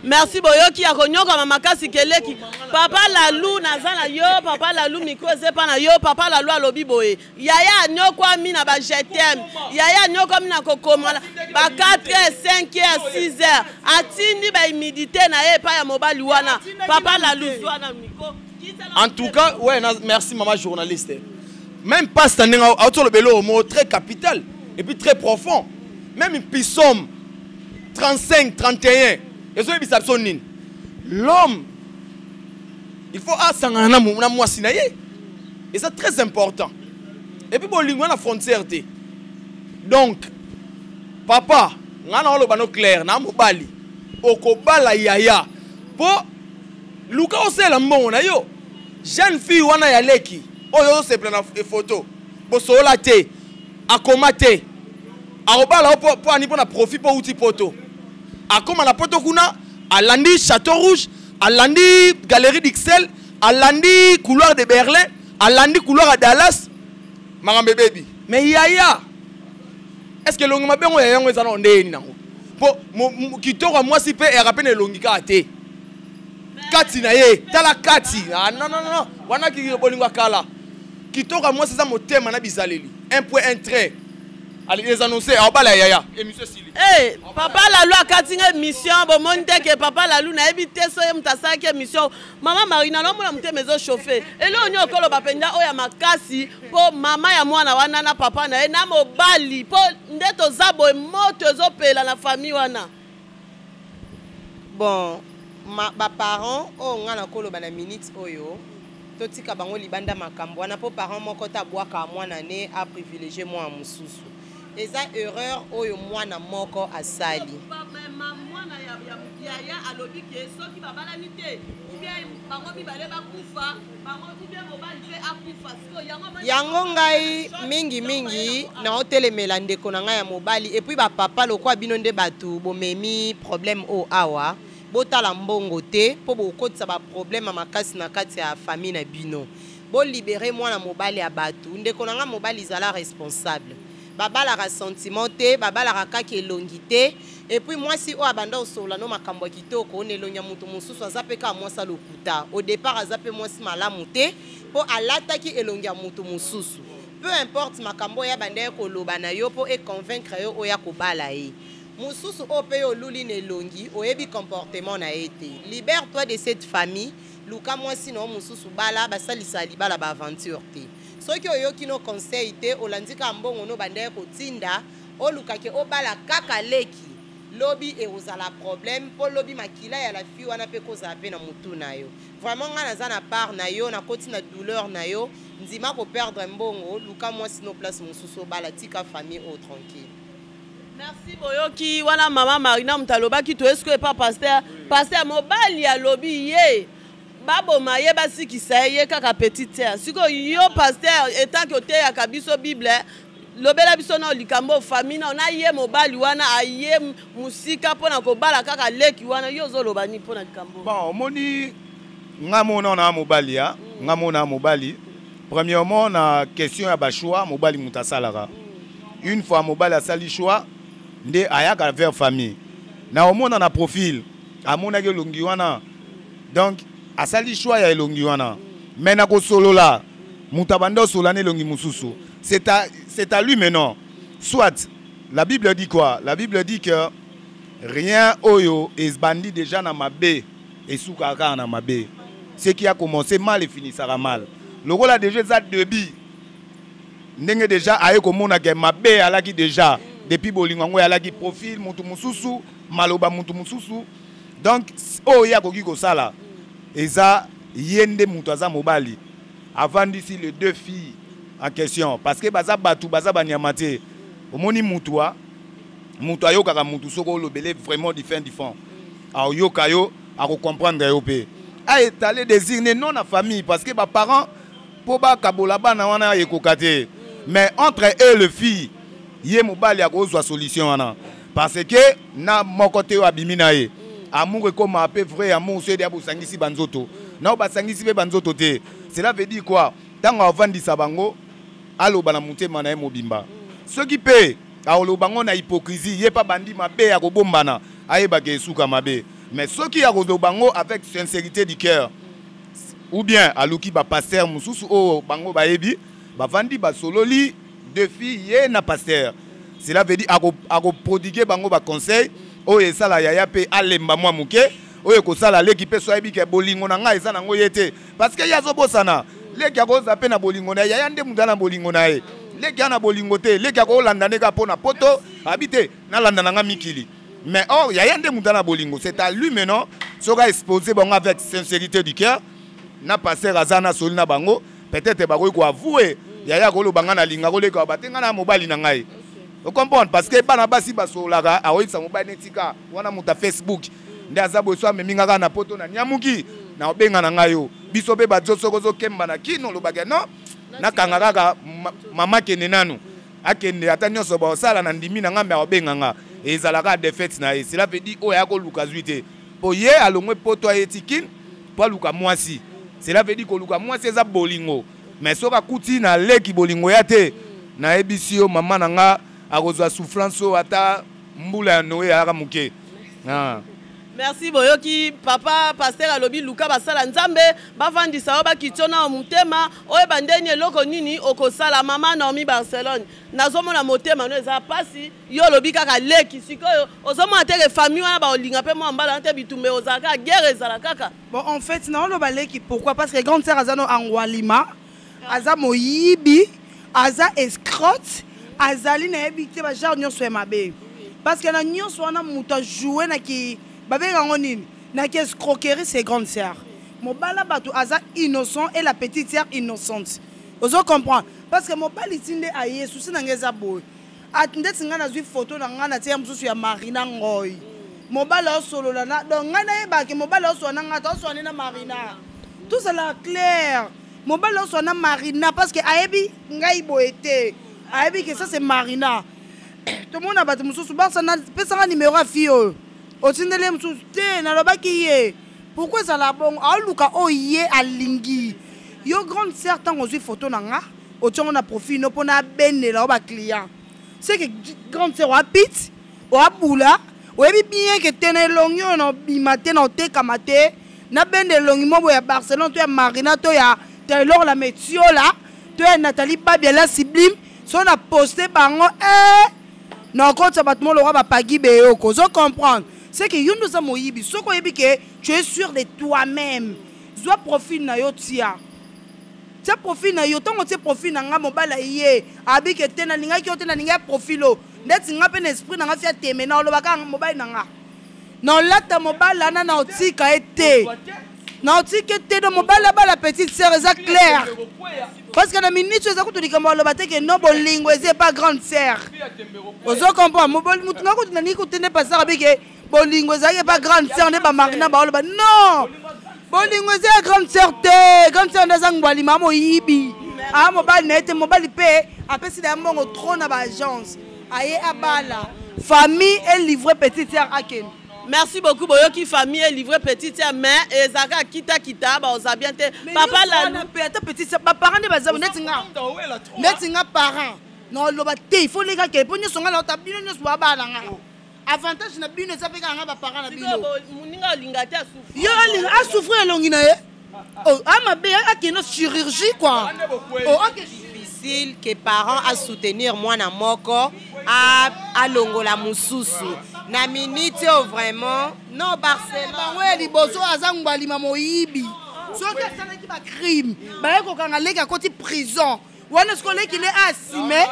Merci. Boyoki ya konyokama makasi keleki. Papa Lalu, naza na yo. Papa Lalu, micro eza epa na yo. Papa Lalu alobi boye: yaya anyokwami na ba je t'aime, yaya anyokwami na kokoma ba 4 heures, 5 heures, 6 heures, atindi bahumidité na ye epai ya mobali wana. Papa Lalu, zwa na micro. En tout cas, ouais, merci maman journaliste. Même pasteur ndenge auti olobela oyo mot très capital et puis très profond. Même Psaume 35 31 ezoyebisa biso nini? L'homme, il faut asangana na mwasi na ye, eza très important. Et puis bolingo na frontière te. Donc papa, ngai na oloba no clair na mobali okobala yaya, mpo luka osalela mbongo na yo. Jeune fille wana ya leki oyo ozosepela na photo, bosolola te, akoma te, akobala yo mpo ani? Mpo na profit, mpo uti poto, akóma na poto kuna, alandi Château Rouge, alandi Galerie d'Ixelles, alandi couloir de Berlin. Alandi couloir ya Dallas, makambo ebebi. Mais yaya, est ce que elongi mabe yango yaya yango eza nao ndenge nini yango? Po kitoko ya mwasi mpe eyaka mpe na elongi kaka te. Kati na ye, tala kati. Ah, non, non, non, wana bolingo ya kala. Kitoko ya mwasi eza motema na bizaleli. Un point, un trait. Allez, les annoncer, aobala yaya. Émission esili. Hey, papa Lalu akati nga émission, bomoni te ke papa Lalu nayebi te so ye moto asalaki émission. Mama Marina naomona motema ezochauffe. Eloko nini okoloba mpenza oyo ya makasi mpo mama ya mwana wana na papa na ye na mobali mpo nde toza boye moto ezopela na famille wana. Bon, ma, ba parents oyo nga nakoloba na minute oyo totika bango libanda makambo wana mpo parent moko te abwaka mwana ne a privilégier mwana mosusu. Eza erreur oyo mwana moko asali. Mwana ya yaya alobi ke soki babalani te ou bien bango mibale bakufa bango ou bien mobali mpe akufa. Sikoyo yango yango ngai mingi mingi naotelemela ndeko na ngai ya mobali et puis bapapa lokwa bino nde bato bomemi problème oyo awa botala mbongo te mpo bokotisa baproblème ya makasi na kati ya famille na bino. Bolibere mwana mobali ya bato. Ndeko na ngai mobali zala responsable. Babalaka sentiment te, babalaka kaka elongi te. Et puis mwasi oyo abanda kosolola no makambo ya kitoko na elongi ya moto mosusu aza mpe kaka mwasi ya lokuta. Au départ aza mpe mwasi malamu te mpo alataki elongi ya moto mosusu. Peu importe makambo oyo abandaki koloba na yo mpo e convaincre yo oya kobala ye. Mosusu oyo mpe yo oluli na elongi, oyebi comportement na ye te. Libère-toi de cette famille, luka mwasi na yo mosusu bala, basalisaka libala ba aventure te. Soki oyoki no conseil te, olandi kaka mbongo no bandaki kotinda, oluka ke obala kaka leki, lobi ekozala problème mpo lobi makila ya la fille wana mpe ekozala mpe na mutu na yo. Vraiment nga naza na part na yo, nakoti na douleur na yo, ndima ko perdre mbongo, luka mwasi no place mosusu obala, tika famille oyo tranquille. Merci boyoki wana mama Marina moto alobaki to esko epa pasteur. Pasteur mobali alobi ye baboma ye basikisa ye ye kaka petite sœur. Sikoyo yo pasteur etant que oteyaka biso Bible lobela biso na likambo famille na na ye mobali wana aye mosika mpo na kobala kaka leki wana yo ozoloba nini mpo na likambo? Bon, omoni nga mona na mobali ya nga mona mobali premièrement na question ya ba choix mobali moto asalaka. Une fois mobali asali choix nde ayaka vers famille na omona na profil amonaki elongi wana donc asali choix ya elongi wana mais na kosolola moto abanda osolola na elongi mosusu c'est à lui maintenant. Soit la Bible dit quoi? La Bible dit que rien oyo esbandi déjà na mabe esukaka kaka na mabe. Ce qui a commencé mal efinisaka mal. Lokola déjà eza début ndenge déjà aye komona ke mabe alaki déjà depuis bolingo yango alaki profil mutu mususu maloba mutu mususu donc oyo ye akoki kosala eza ye nde mutu aza mobali avandisi les deux filles en question parce que baza batu baza banyama te. Omoni mutu a mutu ayokaka mutu soki olobele vraiment du fin du fond aoyoka yo akocomprendre yo mpe a étaler désir ne non na famille parce que ba parents po bakabola bana wana ekoka te mais entre eux le fille ye mobali akozwa solution wana parce que na moko te oyo abimi na ye amour ekoma pe vrai amour soki ya bosangisi banzoto na oyo basangisi pe banzoto te. Cela veut dire quoi? Ntango avandisa bango aloba na motema na ye mobimba soki pe akoloba ngo na hypocrisie ye pa bandi mabe ya kobombana ayebaka esuka mabe mais soki akoloba ngo avec sincérité du cœur ou bien aluki ba pasteur mosusu oyo bango bayebi bavandi basololi deux filles ye na pasteur cela veut dire akoprodiguer bango ba conseil oyo esala yaya pe alemba mwa moke oyo ekosala leki pe so ayebi ke bolingo na ngai eza nango ye te parce que ye azobosana leki akoza pe na bolingo na ye yaya nde moto na bolingo na ye leki ana bolingo te leki akolanda nde kaka mpo na poto abi te nalanda na ngai mikili mais or yaya nde moto na bolingo c'est à lui maintenant soki aexpose bango avec sincérité du cœur na pasteur aza na soli na bango peut-être bakoki koavoue yaya akoloba ngai nalinga koleka bate ngai na mobali na ngai ocomprendre parce que bana basi basololaka akoyebisa mobali netika wana moto ya Facebook nde aza boye so amemi nga kaka na poto na nyamuki na obenga na ngai yo biso mpe bazo soki ozokemba na kino olobaka non nakanga kaka mama kende nanu akende ata nyonso baosala na ndimi na ngai mbe akobenga nga ezalaka défaite na ye cela veut dire oyo akoluka zwi te mpo ye alongwe poto aye ti kin mpo aluka mwasi cela veut dire koluka mwasi eza bolingo. Mais soki akuti na leki bolingo ya te, nayebisi yo, mama na nga, akozwa souffrance oyo ata mbula ya Noe ayaka moke. Ah. Merci. Boyoki papa pasteur alobi luka basala Nzambe, bavandisa yo, bakitio na motema, oyeba ndeni eloko nini okosala. Mama Naomi Barcelone, nazomona motema no eza pasi. Yo olobi kaka leki, sikoyo ozomona te ke famille wana baolinga mpe mwa mbala te, bitumba ozala kaka, guerre ezala kaka. Bon, en fait, naoloba leki pourquoi? Parce que grande sœur aza no angwalima, aza moyibi, aza escroc, azali nayebi te bagenre nyonso ya mabe. Parce que na nyonso wana moto ajoue na ki babenga yango nini, na ki escroquerie, c'est grande sœur. Mobala bato aza innocent et la petite sœur innocente. Ozo comprendre? Parce que mobali ti nde aye, susi na ngai eza boye. At ndeti ngai nazwi photo na ngai natia mosusu ya Marina Ngoy. Mobali osolola na, donc ngai nayebaki mobali osolola na ngai, tosolola nde na Marina. Tozala clair. Mobali osolola na Marina parce que ayebi ngai boye te. Ayebi que ça c'est Marina. Tomona bato mosusu barsa na pesanga numéro ya fille oyo. Otindeli ye mosusu te, nalobaki ye. Pourquoi ezala bongo? Aoluka oyo ye alingi. Yo grande sœur ntango ozwi photo na nga, otiongo na profil no mpona abendela yo baclient. C'est que grande sœur oapite, oabula, oyebi bien ke te na elongi oyo na obima te, na otekama te, nabenda elongi moko ya Barcelone to ya Marina to ya Taylor la Metiola to ya Nathalie Babia la Sublime, so na poste bango na okotisa bato molokwa bapagi beyoko. Ozo comprendre? C'est que yo nde oza moyibi. Soki oyebi ke tu es sûr de toi-même, zwa profil na yo, tia tia profil na yo. Ntango otie profil na nga, mobali ye abike te, nalingaki yo te, nalingi profil oyo ndeti nga mpe na esprit na nga fi ateme na olobaka mobali na nga na olata mobali wana na otika ye te, na otika ye te. Donc mobali abala petite sœur, eza clair, parce que na minute oyo eza kutu likambo aloba te ke no bolingo eza epa grande sœur. Ozo comprendre? Mutu nga kutu nalingi kutu te nde pasteur abike bolingo ezalaki epa grande sœur nde bamarina baoloba non, bolingo eza ya grande sœur te. Grande sœur nde aza ngwalima, moyibi, aa mobali na ye te. Mobali mpe apesi na ye mbongo trop na baagence, aye abala, famille elivre petite sœur akende. Merci beaucoup. Boyoki, famille elivre petite sœur, mais ezalaka kitakita, baoza bien te. Papa Lalu mpe ata petite sœur, baparent nde baza neti nga parent na oloba te, il faut leka ke mpo nyonso nga na ota bino nyonso babala nga. Avantage na bino eza mpe kaka nga baparent na bino. Moninga olinga te asouffrir. Yo alinga asouffrir elongi na ye, oh, amabe akende chirurgie quoi. Oh, ake difficile que parent a soutenir mwana moko, alongola mosusu na minute oyo vraiment non. Barcelone bango ya liboso aza ngwalima, moyibi. Soki asalaki bacrime, baye kokanga leki, akoti prison wana, siko leki nde asime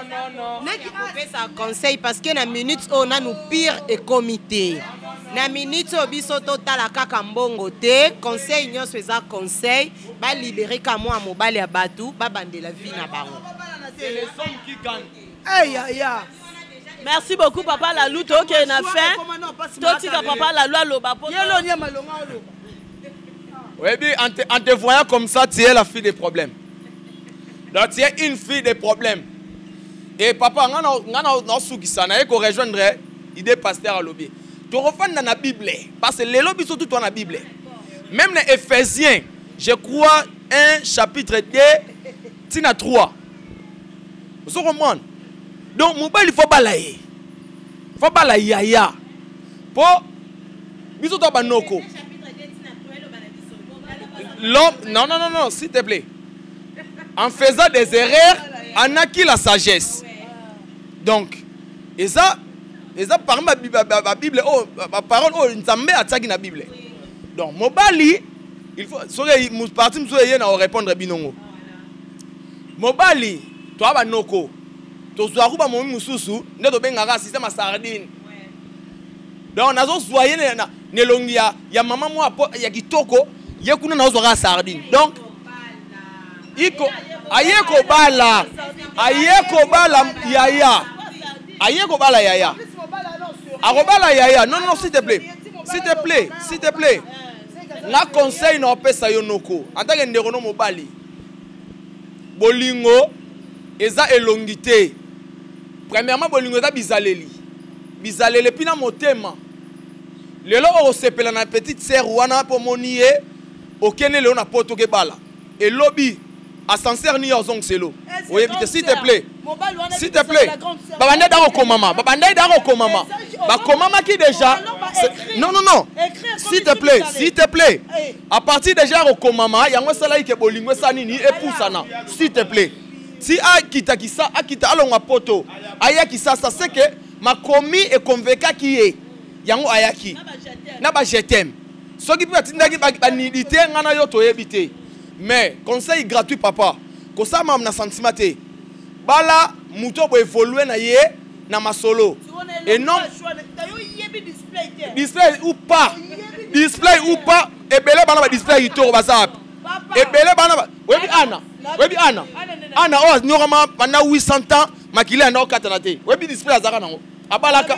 leki. Kopesa conseil parce que na minute oyo nanu pire ekomi te. Na minute oyo biso totala kaka mbongo te. Conseil nyonso eza conseil, balibere ka mwa mobali ya bato, babandela vie na bango. C'est les hommes qui gagnent. Eyaya. Merci beaucoup, papa Lalu. Tokende na fin, totika papa Lalu aloba po yelo nia malonga oloba. Oui, en te voyant comme ça, tu es la fille des problèmes. Donc, tu es une fille des problèmes. Et papa, nga na nasukisa na ye ko rejoindre idée pasteur alobi. Tokofanda na Bible parce que lelo biso tout na Bible. Même les Éphésiens, je crois 1 chapitre 2 tina 3. Ozo comprendre? Donc mobali faut bala ye. Faut bala yaya. Po biso to banoko. L'homme, non, non, non, non, s'il te plaît. En faisant des erreurs, en acquis la sagesse. Donc, et ça parmi la Bible, oh, la parole, oh, Nzambe atiaki na Bible. Donc, mobali, il faut, soki parti mosusu eye na répondre binongo. Mobali, toa banoko, tozwaku bamomi mosusu nde tobengaka système ya sardine. Donc, nazozwa ye na elongi ya mama mwa ya kitoko, ye kuna nazozwaka sardine. Donc, iko aye kobala, aye kobala yaya, aye kobala yaya, akobala yaya. Non, non, s'il te plaît, s'il te plaît, s'il te plaît. Nga conseil na opesa yo noko en tant que ndeko no mobali, bolingo eza elongi te. Premièrement, bolingo eza bizaleli, bizaleli epi na motema. Lelo okosepela na petite sœur wana mpo omoni ye okende lelo na poto kebala, elobi Ascenseur ni ozongiselo oyebi te, s'il te plaît, s'il te plaît. Babandaki da kokomama, babandaki da kokomama, bakomamaki déjà. Non, non, non, s'il te plaît, s'il te plaît. À partir déjà kokomama yango esalaki ke bolingo esala nini, epusana. S'il te plaît, si akita kisa, akita, alongwa poto, ayaki sasa, c'est que makomi ekonvekaki ye, yango ayaki na ba je t'aime. Soki mpe batindaki banidi te, ngai na yo toyebi te. Mais conseil gratuit, papa, kosala makambo na sentiment te. Bala moto boévolue na ye na masolo et non display ou pas, display ou pas. Ebele bana badisplay kitoko baza wapi? Ebele bana. Oyebi Ana, oyebi Ana, Ana oyo anyokama pendant 800 ans, makili anda okatana te. Oyebi display azalaka nango, abalaka.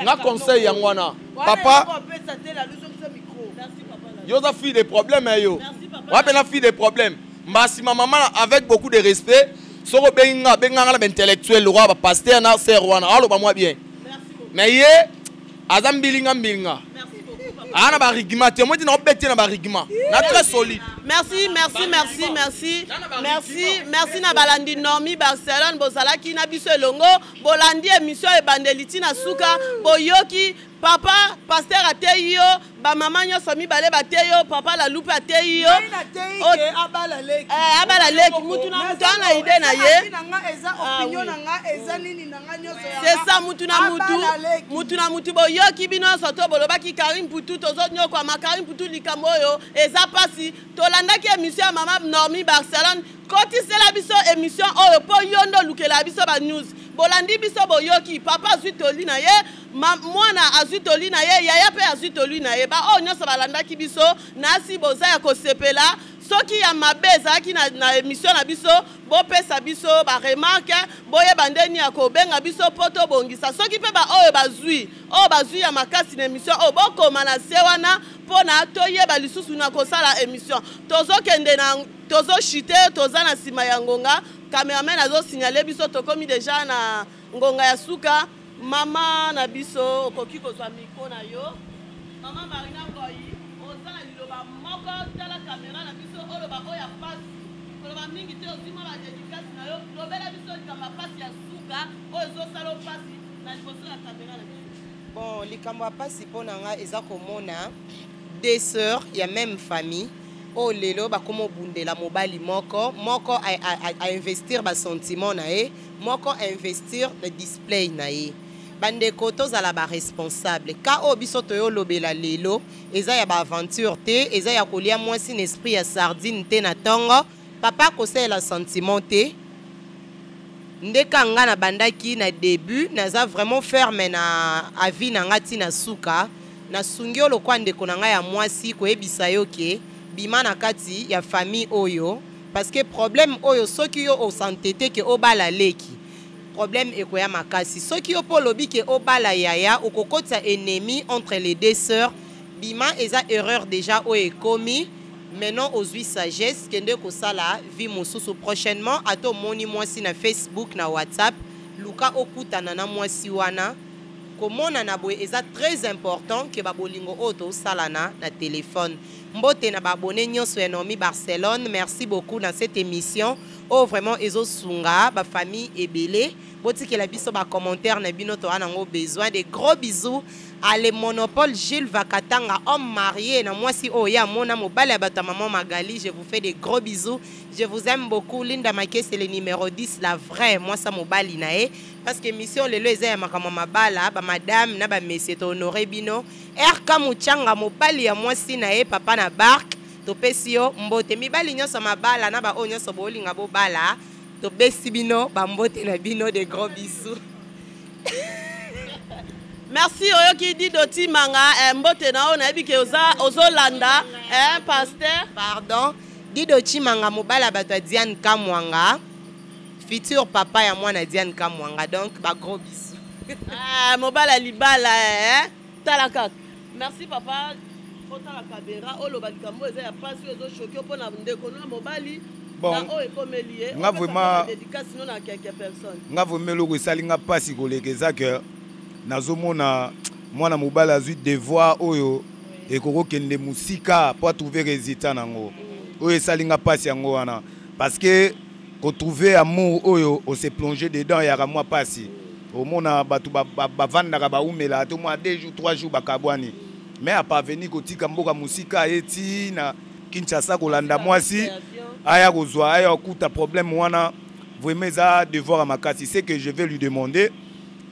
Nga conseil yango wana, papa. Yo oza fille de problème yo wapena fille de problème. Mbasima mama, avec beaucoup de respect, soki obengi nga, abenga nga na baintellectuel lokola bapaster na ser wana, aloba mwa bien. Mais ye aza mbilinga mbilinga, aa na barigima te, omoi tina obete na barigima na très solide. Merci, merci, merci, merci, merci, merci na balandi Normi Barcelone. Bozalaki na biso elongo, bolandi émission ebandeli ntina suka. Boyoki papa pasteur ateyi yo, bamama nyonso mibale bateyi yo, papa Lalupe ateyi yo. Abala leki, mutu na mutu ana idée na ye. C'est ça, mutu na mutu, mutu na mutu. Boyoki bino nyonso to bolobaki Karim Putu, tozonyokwama. Karim Putu, likambo oyo eza mpasi. Tolandaki émission ya mama Normi Barcelone. Kotisela biso émission oyo mpo yo nde olukela biso banews. Bolandi biso, boyoki papa azwi toli na ye, mwana azwi toli na ye, yaya mpe azwi toli na ye. Baoyo nyonso balandaki biso nasi boza ya kosepela. Soki ya mabe ezalaki na émission na biso, bopesa biso baremarque, boyeba ndeni ya kobenga biso mpo tobongisa. Soki mpe baoyo bazwi, oyo bazwi ya makasi na émission oyo, bokoma na se wana mpo na toyeba lisusu na kosala émission. Tozokende na tozochite, toza na nsima ya ngonga. Cameraman azosignale biso tokomi deja na ngonga ya suka. Mama na biso, okoki kozwa micro na yo. Mama Marina Ngoi, oza na liloba moko, tala kamera na biso, oloba oyo ya pasi, koloba mingi te. Ozwi mwa badédicace na yo, lobela biso likambo ya pasi ya suka oyo ezosala pasi na liboso ya kamera na biso. Bon, likambo ya pasi mpo na nga eza komona deux sœurs ya même famille oyo lelo bakoma obundela mobali moko. Moko ainvestir basentiment na ye, moko ainvestir na display na ye. Bandeko, tozala baresponsable. Ka oyo biso toyolobela lelo eza ya baaventure te, eza ya kolia mwasi na esprit ya sardine te na ntongo. Papa akosalela sentiment te. Ndeka nga nabandaki na début, naza vraiment ferme na avis na nga ntina suka. Nasungi yo lokwa ndeko na ngai ya mwasi koyebisa yo ke bima na kati ya famille oyo, parce que problème oyo, soki yo osantete ke obala leki, problème ekoya makasi. Soki yo mpo olobi ke obala yaya, okokotisa ennemi entre les deux sœurs. Bima, eza erreur déjà oyo ekomi. Maintenant ozwi sagesse, kende kosala vie mosusu. Prochainement, ata omoni mwasi na Facebook, na WhatsApp, luka okutana na mwasi wana. Komonana boye eza très important ke babolingo oyo tosalana na telefone. Mbote na baabonné nyonso ya Naomi Barcelone. Merci beaucoup na cette émission oyo vraiment ezosunga bafamille ebele. Botikela biso bacommentaire na bino, toza nango besoin. De gros bisous à le monopole Gilles Vakatanga, homme marié na mwasi oyo ye amona mobali ya bato ya maman Magali. Je vous fais des gros bisous, je vous aime beaucoup. Linda Make, c'est le numéro 10, la vraie mwasi ya mobali na ye, parce que émission lelo eza ya makambo ya mabala. Bamadame na bamesie, tohonore bino. RK Muchanga, mobali ya mwasi na ye, papa na bark, topesi yo mbote. Mibali nyonso mabala na baoyo nyonso boolinga bobala, topesi bino bambote na bino, de gros bisous. Merci. Oyoki Dido Timanga, mbote na oyo nayebi ke oza ozolanda, pasteur. Pardon, Dido Chimanga, mobali ya bato ya Diane Kamwanga, futur papa ya mwana Diane Kamwanga. Donc bagros bisous. Ah, mobali ya libala, tala kaka. Merci papa, otala kabera, oloba likambo eza ya pasi oyo ezochoke mpona ndeko no ya mobali. Bon, na oyo ekomeli ye. Nga vraiment dédicace no na quelque personne. Nga vraiment, eloko esali nga mpasi koleka eza ke nazomona mwana mobali azwi devoir oyo ekokokende mosika mpo atrouve résultat nango. Oyo esali nga mpasi yango wana, parce que kotrouve amour oyo ose plonge dedans eyaka mwa mpasi. Omona bato bavandaka, baumelaka to mwa 2 jours, 3 jours, bakabwani. Mais aparvenir kotika mboka mosika, aye ti na Kinshasa kolanda mwasi, aya kozwa, aya kokuta problème wana, vraiment eza devoir ya makasi. Ce que je vais lui demander,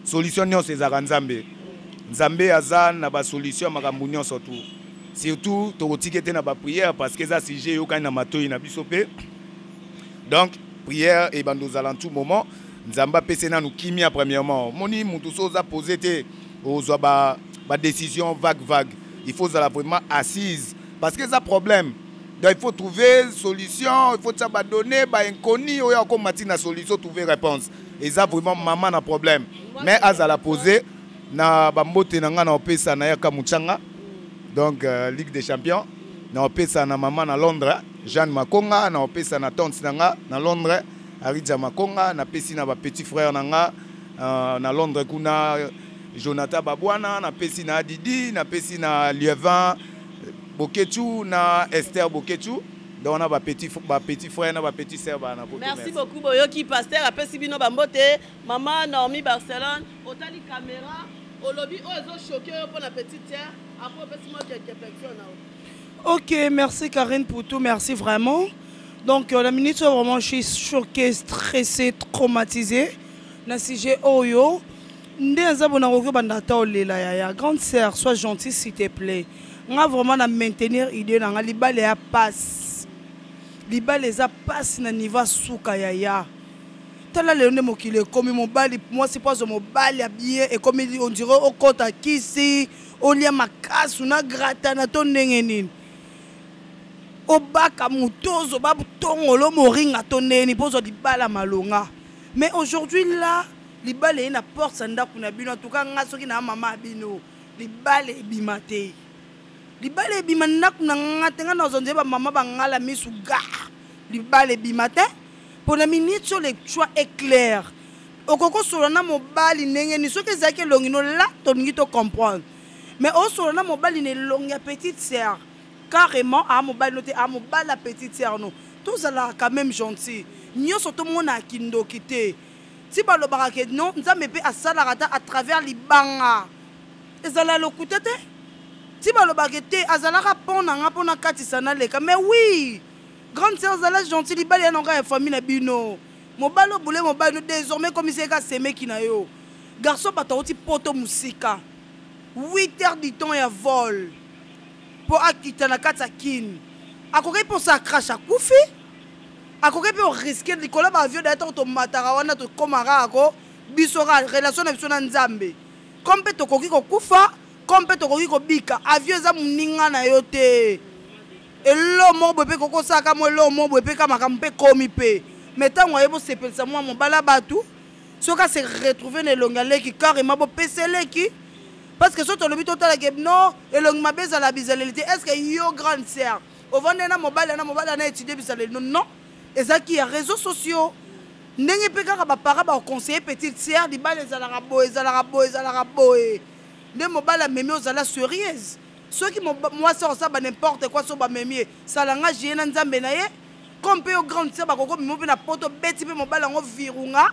solution nyonso ezalaka Nzambe. Nzambe aza na basolution ya makambo nyonso tu. Surtout tokotika te na baprière, parce que eza sujet eyokani na matoi na biso mpe. Donc prière ebanda ozala en tout moment. Nzambe apesi nanu kimia premièrement. Omoni, mutu so oza posé te, ozwa badécision ba vague vague. Il faut ozala vraiment assise, parce que eza problème. Donc il faut trouver solution, il faut tia badonné bainconnu oyo akoma ntina solution, trouver réponse. Eza vraiment mama na problème, mais azala posé. Na bambote na ngai na opesa na yaka Muchanga, donc Ligue des champions, na opesa na mama na Londres, Jeanne Makonga, na opesa na tante na nga na Londres, Aridja Makonga, napesi na bapetit frère na nga na Londres kuna, Jonathan Babwana, napesi na Adidi, napesi na Lievin Bokechu, na Esther Bokechu. Donc na bapetit ba petit frère na bapetit sœur bana poto. Merci beaucoup. Boyoki, pasteur apesi bino bambote. Mama Naomi Barcelone, otali caméra, olobi oyo ezochoke yo mpo na petite sœur, après opesi mwa quelque personne na yo. Ok, merci Karine pour tout, merci vraiment. Donc, la minute où vraiment je suis choquée, stressée, traumatisée. Na sujet oyo, nde aza bona koki banda ata olela. Yaya, grande sœur, sois gentille s'il te plaît. Nga vraiment na maintenir idée na nga, libala ya passe. Libala eza passe na niveau ya suka, yaya. Tala lelo nde mokili ekomi, mobali, mwasi mpo azwa mobali ya bien ekomi on dirait okɔta kisi, olia makasu na gratana to ndenge nini, obaka motozo, batongolo moringa to ndenge nini mpo ozwa libala malonga. Mais aujourd'hui là, libala eye na porte ya ndako na bino. En tout cas nga soki na mama ya bino, libala ebima te, libala ebima ndako na nga te. Nga nazwa nzela bamama bangala misu ga, libala ebima te. Mpo na minute oyo, le choix est clair. Okoki kosolola na mobali ndenge nini? Soki ezalaki elongi no la, tolingi to comprendre, mais osolola na mobali na elongi ya petite sœur carrément, aa mobali no te, aa mobali ya petite sœur no. Tozalaka quand même gentil, nyonso tomonaka kindoki te. Ti balobaka ke non, Nzambe mpe asalaka ata à travers libanga, ezala lokuta te. Ti balobaka te azalaka pont na nga mpo nakatisa naleka. Mais oui, grande sœur, azala gentil. Libala ya nango ya famille na bino, mobali obule mobali no désormais komisi eka semeki na yo. Garçon, bato auti poto mosika, 8 heures du temps ya vol mpo akita na kati ya Kini, akoki mpo sa crash akufi, akoki mpe oriske likolo ya baavion. Daya ntango tomataka wana, tokomaka ako biso ka relation na biso na Nzambe, comme mpe tokoki kokufa, comme mpe tokoki kobika. Avion eza moninga na yo te. Elo moko boye mpe kokosalaka mwa elo moko boye mpe ka makambo mpe ekomi mpe. Mais ntango aye bosepelisa mwa mobala bato, soki ase retrouve na elongi aleki carrément, bopesa eleki. Parce que so tolobi totalaka non, elongi mabe ezala bizaleli te. Est ce que yo, grande sœur, ovandi na mobali, na mobali ana étudie bizaleli no? Non, ezalaki ya réseaux sociaux. Ndenge mpe kaka baparent bakoconseille petite sœur, libala ezalaka boye, ezalaka boye, ezalaka boye, nde mobali amemi. Ozala sérieuse. Soki mwasi akosala ba n'importe quoi, so bamemi ye, salanga je na Nzambe na ye. Comme mpe yo, grande sœur, bakoko mimo mpe na poto, beti mpe mobali yango virunga,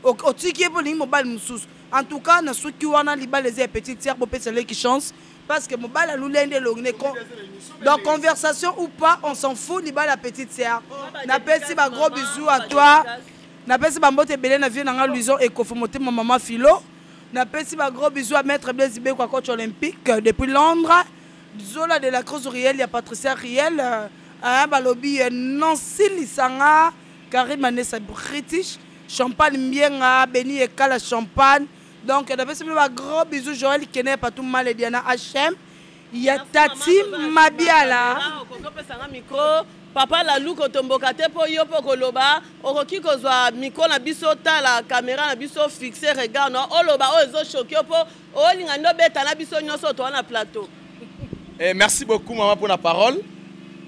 otiki ye mpe olingi mobali mosusu. En tout cas na soki wana, libala eza ya petite sœur, bopesa leki chance, parce que mobali aluli nde elongi ne. Donc conversation ou pas, on s'en fout, libala ya petite sœur. Napesi ba gros bisous à toi, napesi bambote ebele na vie na nga, Luison Ekofo, motema mama Philo. Napesi ba gros bisous à maître Blaise Bekwa, coach olympique depuis Londres, Zola de la Cruz Riel ya Patricia Riel, balobi Nancy Lisanga, Karim Anessa British, Champagne Mbienga, Beni Ekala Champagne. Donc napesi bino ba gros bisous. Joël Kene Patou Male, Diana HM ya Tati Mabiala. Okopesanga micro, papa Lalu, kotomboka te mpo yo mpo koloba. Okoki kozwa micro na biso, tala caméra na biso, fixe regard na oloba oyo ezochoke yo, mpo olinga nde obeta na biso nyonso toa na plateau. Eh, merci beaucoup maman pour la parole.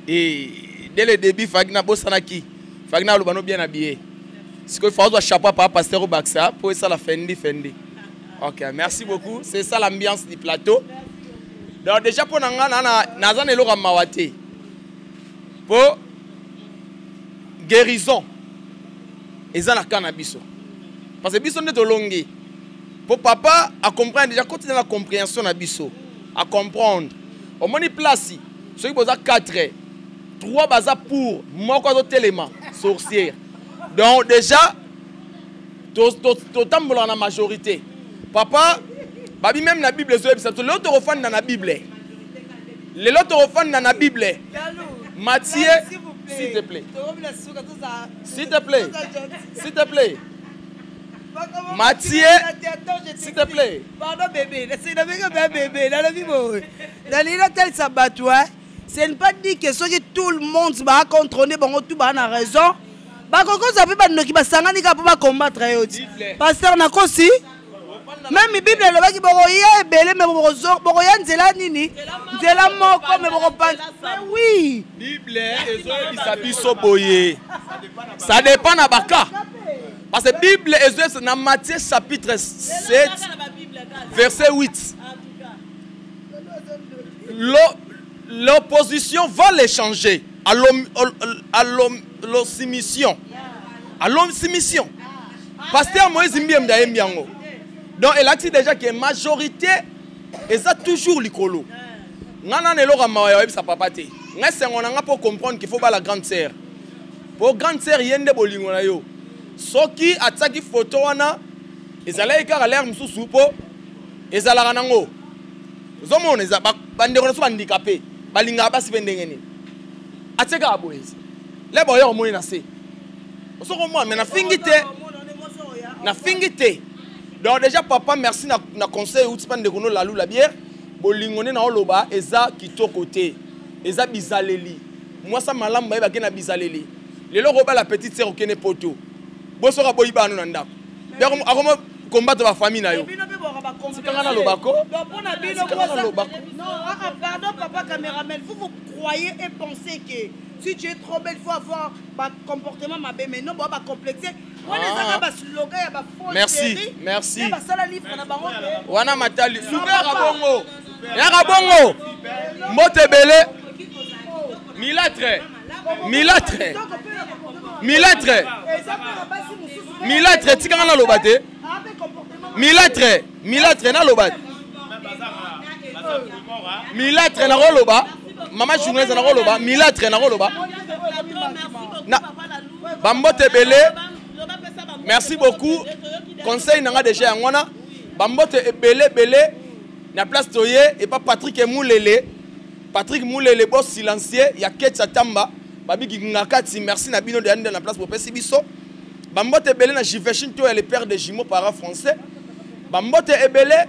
Et dès le début, fagina bosanaki, fagina aloba no bien habillé. Sikoyo fa ozwa chapeau pa pasteur obakisa mpo esala fendi fendi. Ok, merci beaucoup. C'est ça l'ambiance du plateau. Donc déjà mpo na nga naza na eloko ya mawa te mpo. Guérison eza na cas na biso. Parce que biso nde tolongi. Po papa a comprendre déjà koti na compréhension na biso. A comprendre. Omoni place soki boza 4 3 baza pour moko azotelema sorcière. Donc déjà totambolaka na majorité. Papa babi même na Bible ezoyebisa biso lelo tokofanda na Bible. Lelo tokofanda na Bible. Matthieu, s'il te plaît. S'il te plaît. S'il te plaît. Mathieu, s'il te plaît. Pardon bébé, c'est na bébé bébé, nalobi boye. Nalingi natalisa bato hein. Ce n'est pas dit que soki tout le monde ba contrôler bango tout ba na raison. Bakokoza mpe bandoki basangani kaka mpo bacombattre yo ti. Pasteur nakosi même Bible elobaki bokoya ebele me bokoya nzela nini? Nzela moko me bokopanza. Mais oui. Bible ezoyebisa biso boye. Ça dépend na baka. Parce que Bible ezoyebisa na Matthieu chapitre 7 verset 8. L'opposition va les changer à l'ossimission. À l'ossimission. Pasteur Moïse Mbiye Mdaye Mbiango. Donc elle a dit déjà que majorité eza toujours likolo. Nga na eloko ya mawa ya oyebisa papa te. Nga esengo na nga po comprendre qu'il faut ba la grande sœur. Po grande sœur ye nde bolingo na yo. Soki atiaki photo wana ezalaki kaka l'air mosusu po ezalaka nango. Ozomona eza bandeko na biso bandikape balingaka basi mpe ndenge nini. Atie kaka boye. Leba oyo omoni na se. Osoko mwa mais nafingi te. Nafingi te. Donc déjà papa merci na, na conseil outi pa ndeko no Lalu la bière. Bolingo nde na oloba eza kitoko te. Eza bizaleli. Mwasa malamu bayebake na bizaleli. Lelo okobala petite sœur okende poto. Bosoka boyi bana na ndako. Akoma combattre ba famille na yo. Tikanga na lobako. Tikanga na lobako. Non, ah, ah, pardon papa caméraman, vous vous croyez et pensez que si tu es trop belle, il faut avoir ba comportement mabe, mais non, ba complexé. Wana ezaka ba slogan ya ba faux Merci, merci. Basala livre na bango. Wana matali super bongo. Yaka bongo. Mbote ebele. Milatre. Milatre. Milatre. Milatre tikanga naloba te. Milatre, milatre naloba. Milatre nakoloba. Mama journaliste nakoloba, milatre nakoloba. Na bambote ebele. Merci beaucoup. Conseil nanga déjà yango wana. Bambote ebele ebele na place toye et pas Patrick Moulele. Patrick Moulele boss silencieux ya Ketsa Tamba. Babiki ngakati merci na bino de yande na place bopesi biso. Bambote ebele na Jiveshin to ya le père des jumeaux para français. Bambote ebele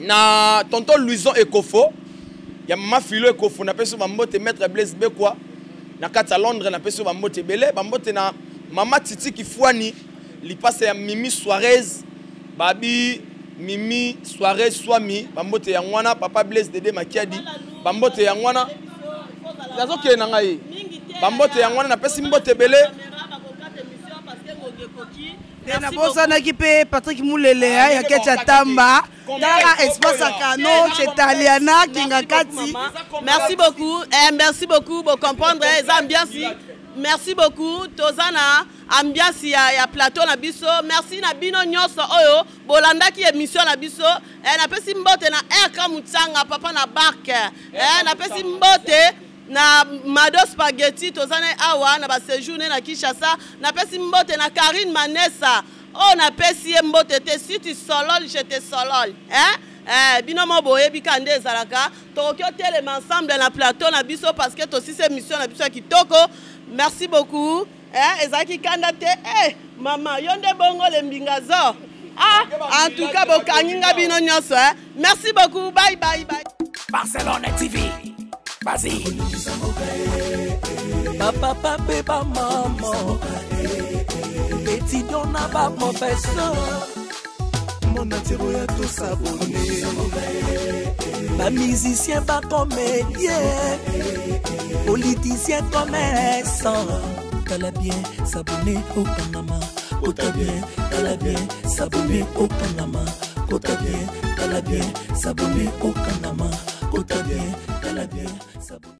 na tonton Louison Ekofo ya mama Philo Ekofo na peso bambote maître Blaise Bekwa na kati ya Londres na peso bambote ebele bambote na mama Titi Kifuani lipasa ya Mimi Suarez babi Mimi Suarez Swami bambote yango wana papa Blaise Dede Makiadi bambote yango wana nazokende na ngai bambote yango wana napesi mbote ebele. Nabosanaki mpe Patrick Mulele ya Ketcha Tamba tala espace ya Kano chez Taliana Kingakati. Merci beaucoup, eh, merci beaucoup bo comprendre eza ambiance. Merci beaucoup toza na ambiance ya plateau na biso. Merci na bino nyonso oyo bolandaki émission na biso. Eh, napesi mbote na RK Mutsanga papa na barque. Eh, napesi mbote na Mado Spaghetti toza na awa na ba séjour na Kinshasa. Napesi mbote na Karine Manessa. Oh, napesi ye mbote te. Si tu solol, je te solol. Hein? Eh, bino mo boyebi ka nde ezalaka. Tokoki otelema ensemble na plateau na biso parce que tosisi émission na biso ya kitoko. Merci beaucoup. Eh, ezalaki kanda te. Eh, mama, yo nde bongo le mbingazo. Ah, en tout cas, bokangi nga bino nyonso, hein. Merci beaucoup. Bye, bye, bye. Barcelone TV. Vas-y. Papa, papa, ba maman. Étudiant na ba professeur. Mon atiro ya to s'abonner. Ba musicien, ba comédien. Politicien, commerçant. Tala bien, s'abonner au Panama. Kota bien, tala bien, s'abonner au Panama. Kota bien, tala bien, s'abonner au Panama. Kota bien, tala bien, s'abonner.